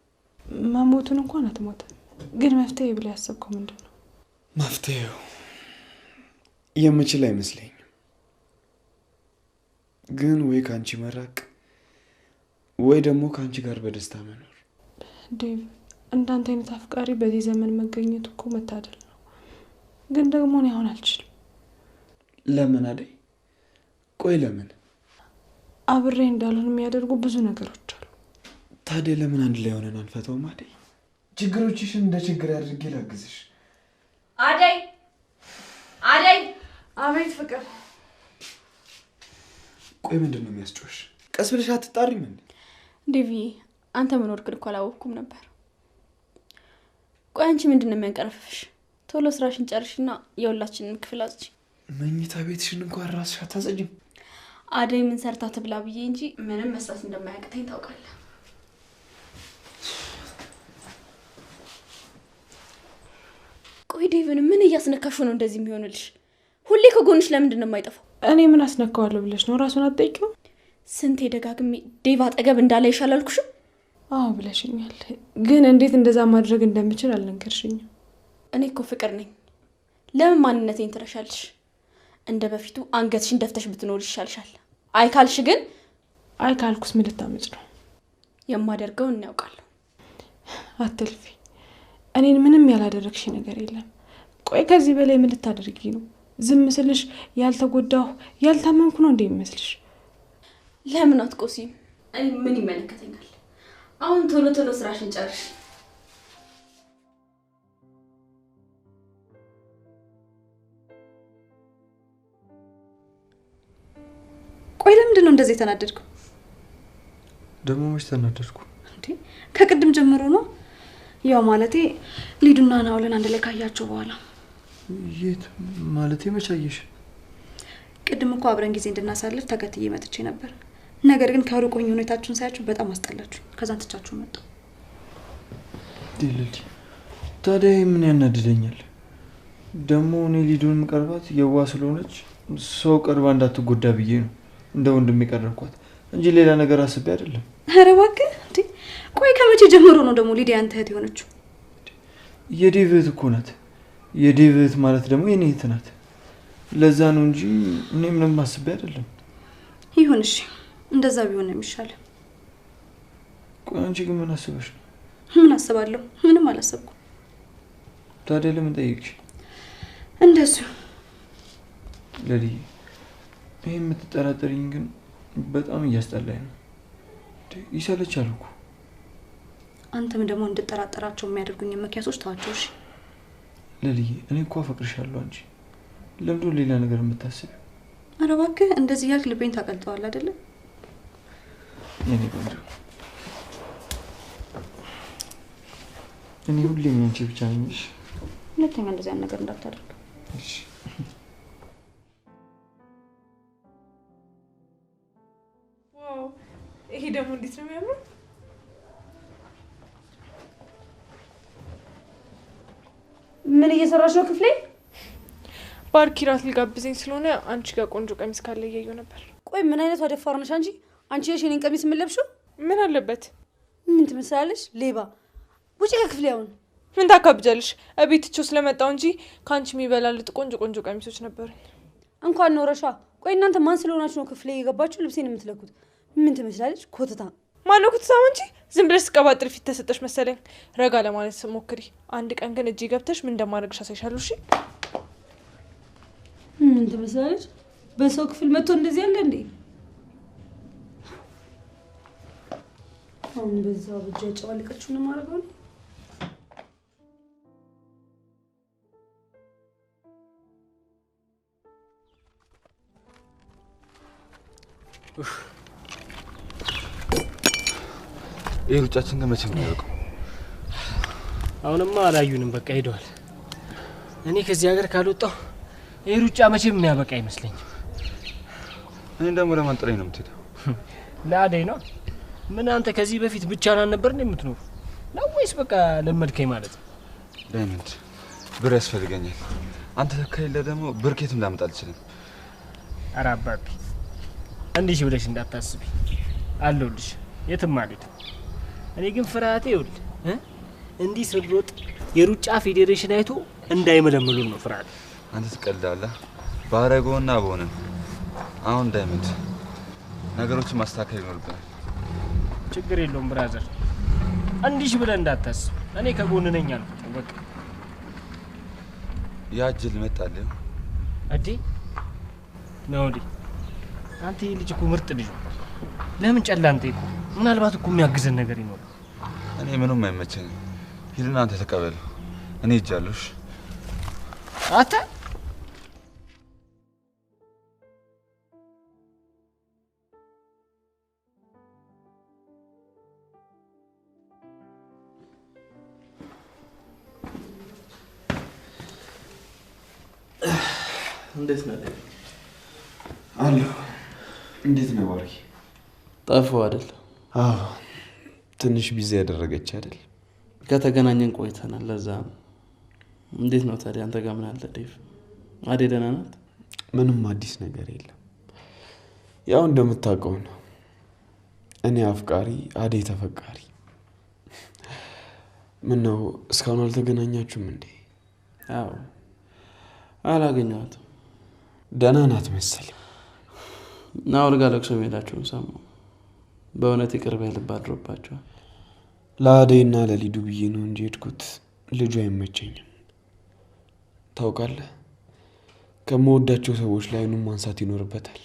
መሞቱን እንኳን አትሞትም፣ ግን መፍትሄ ብለህ ያሰብከው ምንድን ነው? መፍትሄው የምችል አይመስለኝም፣ ግን ወይ ከአንቺ መራቅ ወይ ደግሞ ከአንቺ ጋር በደስታ መኖር። ዴቭ፣ እንዳንተ አይነት አፍቃሪ በዚህ ዘመን መገኘቱ እኮ መታደል ነው። ግን ደግሞ እኔ አሁን አልችልም። ለምን አደይ? ቆይ ለምን? አብሬ እንዳልሆን የሚያደርጉ ብዙ ነገሮች አሉ። ታዲያ ለምን አንድ ላይ ሆነን አንፈተውም አደይ? ችግሮችሽን እንደ ችግር አድርጌ ላግዝሽ። አደይ አደይ! አቤት ፍቅር። ቆይ ምንድን ነው የሚያስጮሽ? ቀስ ብለሽ አትጣሪም እንዴ? ዴቪ፣ አንተ መኖርክን እኮ አላወቅኩም ነበር። ቆይ አንቺ ምንድን ነው የሚያንቀረፍፍሽ? ቶሎ ስራሽን ጨርሽና የሁላችንን ክፍል አጽጂ። መኝታ ቤትሽን እንኳን ራስሽ አታጸጂም። አደይ ምን ሰርታ ትብላ ብዬ እንጂ ምንም መስራት እንደማያቅተኝ ታውቃለህ። ቆይ ዴቭን ምን እያስነካሽ ነው እንደዚህ የሚሆንልሽ? ሁሌ ከጎንሽ ለምንድን ነው የማይጠፋው? እኔ ምን አስነካዋለሁ ብለሽ ነው? ራሱን አትጠይቂው? ስንቴ ደጋግሜ ዴቭ አጠገብ እንዳለ ይሻላል አልኩሽም? አዎ ብለሽኛል፣ ግን እንዴት እንደዛ ማድረግ እንደምችል አልነገርሽኝም። እኔ እኮ ፍቅር ነኝ። ለምን ማንነቴን ትረሻለሽ? እንደ በፊቱ አንገትሽን ደፍተሽ ብትኖር ይሻልሻል። አይ ካልሽ ግን አይ ካልኩስ ምን ልታመጭ ነው? የማደርገውን እኔ አውቃለሁ። አትልፊ። እኔን ምንም ያላደረግሽ ነገር የለም። ቆይ ከዚህ በላይ ምን ልታደርጊ ነው? ዝም ስልሽ ያልተጎዳሁ ያልታመምኩ ነው እንዴ የሚመስልሽ? ለምን አትቆሲም? እኔ ምን ይመለከተኛል? አሁን ቶሎ ቶሎ ስራሽን ጨርሽ። ቆይ ለምንድን ነው እንደዚህ የተናደድከው? ደግሞ መች ተናደድኩ እንዴ? ከቅድም ጀምሮ ነው። ያው ማለቴ ሊዱና ናውልን አንድ ላይ ካያቸው በኋላ። የት ማለቴ መች አየሽ? ቅድም እኮ አብረን ጊዜ እንድናሳልፍ ተከትዬ መጥቼ ነበር። ነገር ግን ከሩቅ ሆኜ ሁኔታችሁን ሳያችሁ በጣም አስጠላችሁ። ከዛን ትቻችሁ መጣሁ። ዲልዲ ታዲያ ምን ያናድደኛል? ደግሞ እኔ ሊዱን የምቀርባት የዋ ስለሆነች ሰው ቀርባ እንዳትጎዳ ብዬ ነው እንደ ወንድም የቀረብኳት እንጂ ሌላ ነገር አስቤ አይደለም። ኧረ እባክህ እንዴ! ቆይ ከመቼ ጀምሮ ነው ደግሞ ሊዲያ አንተ እህት የሆነችው? የዴቭ እህት እኮ ናት። የዴቭ እህት ማለት ደግሞ የኔ እህት ናት። ለዛ ነው እንጂ እኔ ምንም አስቤ አይደለም። ይሁን እሺ፣ እንደዛ ቢሆን ነው የሚሻለው። ቆይ አንቺ ግን ምን አስበሽ ነው? ምን አስባለሁ? ምንም አላሰብኩም። ታዲያ ለምን ጠየቅሽ? እንደሱ ለልዬ፣ ይሄ የምትጠራጠሪኝ ግን በጣም እያስጠላኝ ነው። ይሰለቻል እኮ። አንተም ደግሞ እንድጠራጠራቸው የሚያደርጉኝ ምክንያቶች ተዋቸው። እሺ ለልዬ፣ እኔ እኮ አፈቅርሻለሁ። አንቺ ለምንድን ሌላ ነገር የምታስቢው? ኧረ እባክህ እንደዚህ ያልክ ልቤን ታቀልጠዋል አይደለ? የኔ ቆንጆ፣ እኔ ሁሌም ያንቺ ብቻ ነኝ። እሺ ሁለተኛ እንደዚህ አይነት ነገር እንዳታደርግ። እሺ። Wow፣ ይሄ ደግሞ እንዴት ነው የሚያምረው! ምን እየሰራሽ ነው ክፍሌ? ባርኪ ራት ሊጋብዘኝ ስለሆነ አንቺ ጋር ቆንጆ ቀሚስ ካለ እያየሁ ነበር። ቆይ ምን አይነቷ ደፋር ነሽ አንቺ? አንቺ ነሽ የኔን ቀሚስ የምትለብሺው? ምን አለበት? ምን ትመስላለሽ? ሌባ! ውጪ ከክፍሌ አሁን። ምን ታካብጃለሽ? እቤት ትቼው ስለመጣሁ እንጂ ከአንቺ የሚበላልጥ ቆንጆ ቆንጆ ቀሚሶች ነበሩኝ። እንኳን ኖረሻ። ቆይ እናንተ ማን ስለሆናችሁ ነው ክፍሌ የገባችሁ ልብሴን የምትለኩት? ምን ትመስላለች? ኮትታ። ማነው ኮትታም? አንቺ ዝም ብለሽ ስቀባጥሪ ፊት ተሰጠሽ መሰለኝ። ረጋ ለማለት ሞክሪ። አንድ ቀን ግን እጄ ገብተሽ ምን እንደማደርግሽ አሳይሻለሁ። እሺ? ምን ትመስላለች? በሰው ክፍል መጥቶ እንደዚህ አለ እንዴ? አሁን በዛ ብጃ ጨዋልቀችሁ ነው የማደርገው። ይህ ሩጫችን ግን መቼም ነው ያውቀው። አሁንማ አላዩንም፣ በቃ ሄደዋል። እኔ ከዚህ ሀገር ካልወጣሁ ይህ ሩጫ መቼም የሚያበቃ አይመስለኝም። እኔ ደግሞ ለማን ጥለኝ ነው የምትሄደው? ለአደይ ነው። ምን አንተ ከዚህ በፊት ብቻህን አልነበር እንዴ የምትኖሩ? ነው ወይስ በቃ ለመድከኝ ማለት ነው? ዳይመንድ፣ ብር ያስፈልገኛል። አንተ ከሌለ ደግሞ ብር ከየትም ላመጣ አልችልም። ኧረ አባቢ እንዲህ ብለሽ እንዳታስቢ አለሁልሽ፣ የትም አልሄድም። እኔ ግን ፍርሃቴ ይኸውልህ እንዲህ ስሮጥ የሩጫ ፌዴሬሽን አይቶ እንዳይመለምሉን ነው ፍርሃቴ። አንተ ትቀልዳለህ። ባረገውና በሆነ አሁን ዳይመንድ ነገሮችን ማስተካከል ይኖርብናል። ችግር የለውም brother፣ እንዲህ ብለህ እንዳታስብ፣ እኔ ከጎንህ ነኝ አልኩህ። በቃ ያ ጅል መጣልህ እዴ ነው እንዴ? አንተ ይህ ልጅ እኮ ምርጥ ልጅ ነው። ለምን ጨላ አንተ እኮ ምናልባት እኮ የሚያግዘን ነገር ይኖራል። እኔ ምንም አይመቸኝም። ሂድና አንተ ተቀበለው፣ እኔ ሄጃለሁ። እሺ አንተ እንዴት ነህ? አለሁ። እንዴት ነህ ባርኪ? ጠፋሁ አይደል? አዎ፣ ትንሽ busy ያደረገች አይደል? ከተገናኘን ቆይተናል። ለዛ ነው። እንዴት ነው ታዲያ አንተ ጋር ምን አለ ዴቭ? አዴ ደህና ናት? ምንም አዲስ ነገር የለም። ያው እንደምታውቀው ነው። እኔ አፍቃሪ፣ አዴ ተፈቃሪ። ምን ነው እስካሁን አልተገናኛችሁም እንዴ? አዎ፣ አላገኘኋትም። ደህና ናት መሰል። ናኦል ጋር ለቅሶ መሄዳቸውን ሰማሁ። በእውነት ይቅር ባይ ልብ አድሮባቸዋል። ለአደይና ለሊዱ ብዬ ነው እንጂ የሄድኩት ልጁ አይመቸኝም። ታውቃለህ፣ ከምወዳቸው ሰዎች ላይ አይኑን ማንሳት ይኖርበታል።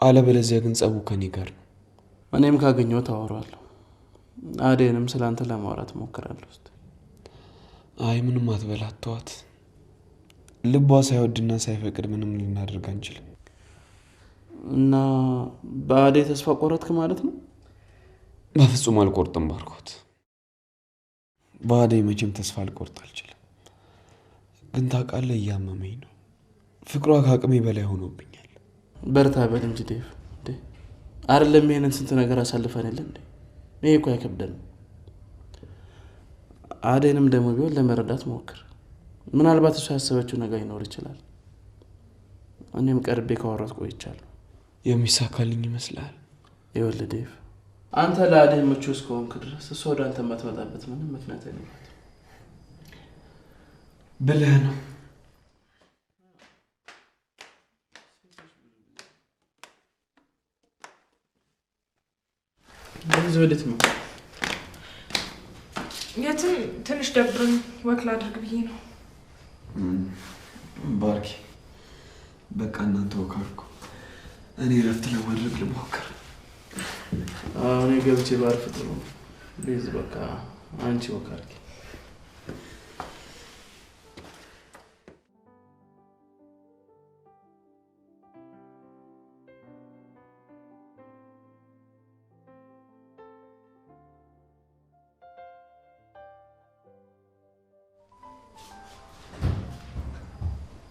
አለበለዚያ ግን ጸቡ ከኔ ጋር ነው። እኔም ካገኘሁት አወራዋለሁ። አደይንም ስለ አንተ ለማውራት እሞክራለሁ። እስኪ አይ ምንም አትበላት፣ ተዋት። ልቧ ሳይወድና ሳይፈቅድ ምንም ልናደርግ አንችልም። እና በአደይ ተስፋ ቆረጥክ ማለት ነው? በፍጹም አልቆርጥም ባርኮት። በአደይ መቼም ተስፋ አልቆርጥ አልችልም። ግን ታውቃለህ፣ እያመመኝ ነው። ፍቅሯ ከአቅሜ በላይ ሆኖብኛል። በርታ በል እንጂ ዴቭ። እንዴ አይደለም ይሄንን ስንት ነገር አሳልፈን የለ እንዴ? ይሄ እኮ አይከብደንም። አደይንም ደግሞ ቢሆን ለመረዳት ሞክር። ምናልባት እሷ ያሰበችው ነገር ይኖር ይችላል። እኔም ቀርቤ ካወራት ቆይቻለሁ። የሚሳካልኝ ይመስላል። ይኸውልህ ዴቭ፣ አንተ ለአደይ ምቹ እስከሆንክ ድረስ እሷ ወደ አንተ የማትመጣበት ምንም ምክንያት አይኖራትም። ብልህ ነው። በዚህ ወዴት ነው? የትም ትንሽ ደብሮኝ walk ላድርግ ብዬ ነው። ባርኪ፣ በቃ እናንተ walk አድርጉ፣ እኔ እረፍት ለማድረግ ልሞክር። እኔ ገብቼ ባርፍ ጥሩ ነው። ቤዝ በቃ አንቺ walk አድርጊ።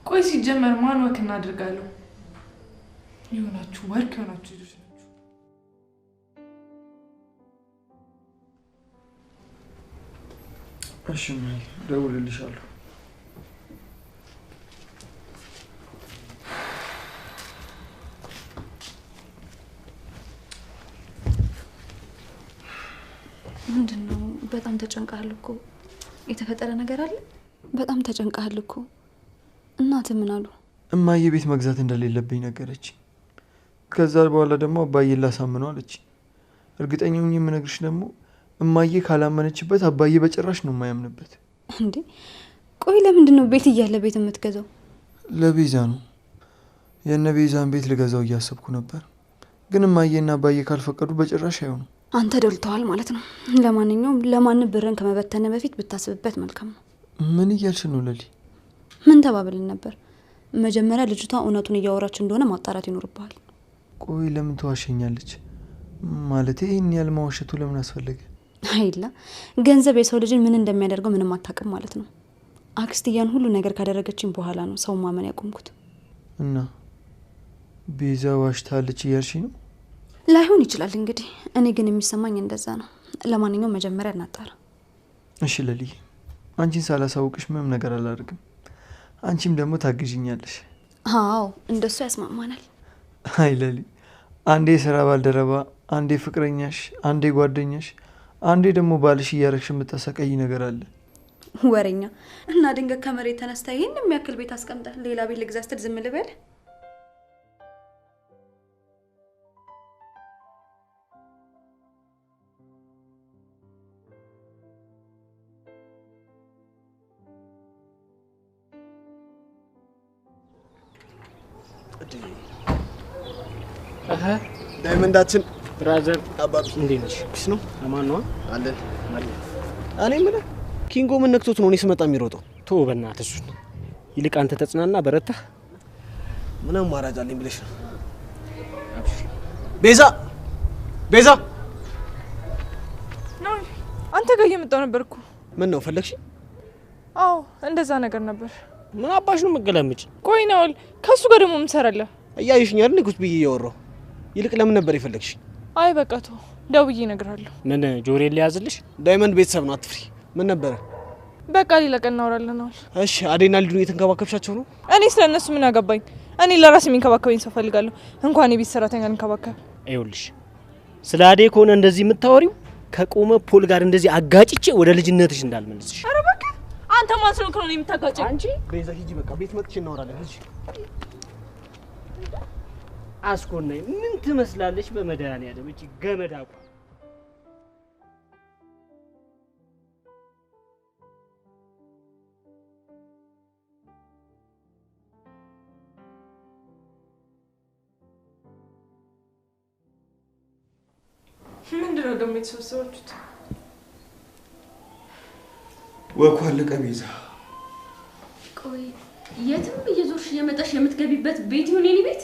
ቆይ ሲጀመር ማን walk እናድርጋለሁ? የሆናችሁ ወርክ የሆናችሁ ልጆች ናችሁ። እሺ እማዬ፣ እደውልልሻለሁ። ምንድን ነው? በጣም ተጨንቀሃል እኮ። የተፈጠረ ነገር አለ? በጣም ተጨንቀሃል እኮ። እናትህ ምን አሉ? እማዬ ቤት መግዛት እንደሌለብኝ ነገረች። ከዛ በኋላ ደግሞ አባዬን ላሳምነው አለች። እርግጠኛ ሆኜ የምነግርሽ ደግሞ እማዬ ካላመነችበት አባዬ በጭራሽ ነው የማያምንበት። እንዴ ቆይ ለምንድን ነው ቤት እያለ ቤት የምትገዛው? ለቤዛ ነው። የእነ ቤዛን ቤት ልገዛው እያሰብኩ ነበር፣ ግን እማዬና አባዬ ካልፈቀዱ በጭራሽ አይሆንም። አንተ ደልተዋል ማለት ነው። ለማንኛውም ለማንም ብርን ከመበተነ በፊት ብታስብበት መልካም ነው። ምን እያልሽ ነው ለሊ? ምን ተባብለን ነበር? መጀመሪያ ልጅቷ እውነቱን እያወራች እንደሆነ ማጣራት ይኖርብሃል። ቆይ ለምን ተዋሸኛለች? ማለቴ ይህን ያህል ማዋሸቱ ለምን አስፈለገ? አይላ ገንዘብ የሰው ልጅን ምን እንደሚያደርገው ምንም አታውቅም ማለት ነው። አክስትያን ሁሉ ነገር ካደረገችኝ በኋላ ነው ሰው ማመን ያቆምኩት። እና ቤዛ ዋሽታለች እያልሽ ነው? ላይሆን ይችላል እንግዲህ። እኔ ግን የሚሰማኝ እንደዛ ነው። ለማንኛውም መጀመሪያ እናጣራ። እሺ ለሊ፣ አንቺን ሳላሳውቅሽ ምንም ነገር አላደርግም። አንቺም ደግሞ ታግዥኛለሽ። አዎ እንደሱ ያስማማናል። አይ ለሊ፣ አንዴ የስራ ባልደረባ፣ አንዴ ፍቅረኛሽ፣ አንዴ ጓደኛሽ፣ አንዴ ደግሞ ባልሽ እያረግሽ የምታሰቀይ ነገር አለ። ወሬኛ እና ድንገት ከመሬት ተነስታ ይሄን የሚያክል ቤት አስቀምጠህ ሌላ ቤት ልግዛ ስትል ዝም ልበል? ዳይመንዳችን brother አባቢ እንዴት ነሽ? Peace ነው? አማን ነው አለን። እኔ የምልህ ኪንጎ ምን ነክቶት ነው እኔ ስመጣ የሚሮጠው? ተወው በእናትህ እሱን። ይልቅ አንተ ተጽናና፣ በረታ። ምን አማራጭ አለኝ ብለሽ ነው? ቤዛ ቤዛ፣ አንተ ጋር እየመጣሁ ነበር እኮ። ምን ነው ፈለግሽ? አዎ እንደዛ ነገር ነበር። ምን አባሽ ነው መገላመጭ? ቆይ ናኦል፣ ከሱ ጋር ደግሞ ምን ትሰራለህ? እያየሽኝ አይደል ቁጭ ብዬ እያወራሁ። ይልቅ ለምን ነበር የፈለግሽ? አይ በቃ ተው፣ ደውዬ እነግርሃለሁ። ምን ጆሮዬን ሊያዝልሽ? ዳይመንድ ቤተሰብ ነው፣ አትፍሪ። ምን ነበረ? በቃ ሌላ ቀን እናወራለን ናኦል። እሺ፣ አዴና ሊዱን እየተንከባከብሻቸው ነው? እኔ ስለነሱ ምን አገባኝ? እኔ ለራሴ የሚንከባከበኝ ሰው ፈልጋለሁ። እንኳን የቤት ሰራተኛ ልንከባከብ። ይኸውልሽ ስለ አዴ ከሆነ እንደዚህ የምታወሪው ከቆመ pole ጋር እንደዚህ አጋጭቼ ወደ ልጅነትሽ እንዳልመልስሽ። ኧረ እባክህ አንተ ማን ስለሆንክ ነው የምታጋጨኝ? አንቺ ቤዛ ሂጂ፣ በቃ ቤት መጥቼ እናወራለን። ሂጂ። አስኮናኝ ምን ትመስላለች? በመድኃኒዓለም እቺ ገመድ አቋም። ምንድን ነው ደግሞ የተሰበሰባችሁት? ወኩ አለቀ ቤዛ። ቆይ የትም እየዞርሽ እየመጣሽ የምትገቢበት ቤት ይሁን የኔ ቤት?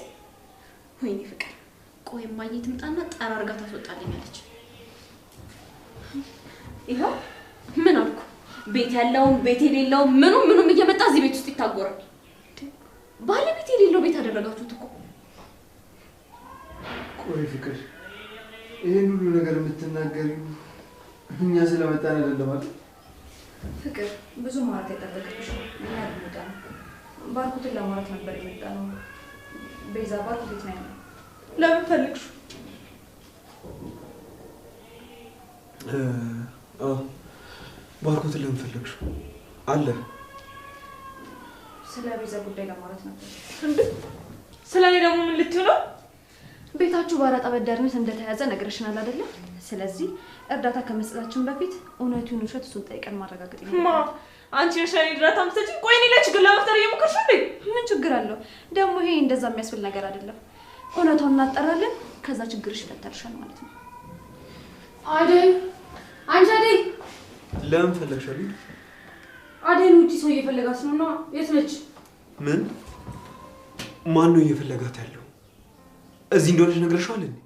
ወይኔ ፍቅር፣ ቆይ እማዬ ትምጣና ጠራርጋ ታስወጣልኛለች። ይኸው ምን አልኩ? ቤት ያለውም ቤት የሌለውም ምኑም ምኑም እየመጣ እዚህ ቤት ውስጥ ይታጎራል። ባለቤት የሌለው ቤት አደረጋችሁት እኮ። ቆይ ፍቅር፣ ይሄን ሁሉ ነገር የምትናገሪው እኛ ስለመጣን አይደለም አይደል? ፍቅር ብዙ ማለት አይጠበቅብሽም። እኛ ልንወጣ ነው። ባርኮትን ለማውራት ነበር የመጣነው። ቤዛ ባርኮት የት ነው ያለው? ለምን ፈለግሽው? ባርኮትን ለምን ፈለግሽው? አለ ስለ ቤዛ ጉዳይ ለማውራት ነበር። እንዴ ስለ እኔ ደግሞ ምን ልትዩ ነው? ቤታችሁ በአራጣ አበዳሪነት እንደተያዘ ነግረሽናል አይደለ? ስለዚህ እርዳታ ከመስጠታችን በፊት እውነቱን ውሸት እሱን ጠይቀን ማረጋገጥ ማ አንቺ ነሽ ለእኔ እርዳታ የምትሰጪኝ? ቆይ እኔ ላይ ችግር ለመፍጠር እየሞከርሽ እንዴ? ምን ችግር አለው ደግሞ? ይሄ እንደዛ የሚያስብል ነገር አይደለም። እውነቱን እናጣራለን፣ ከዛ ችግርሽ ይፈታልሻል ማለት ነው። አደይ፣ አንቺ አደይ፣ ለምን ፈለግሻል? አደይን ውጪ ሰው እየፈለጋት ነውና የት ነች? ምን? ማን ነው እየፈለጋት ያለው? እዚህ እንደሆነች ነግረሽዋል እንዴ?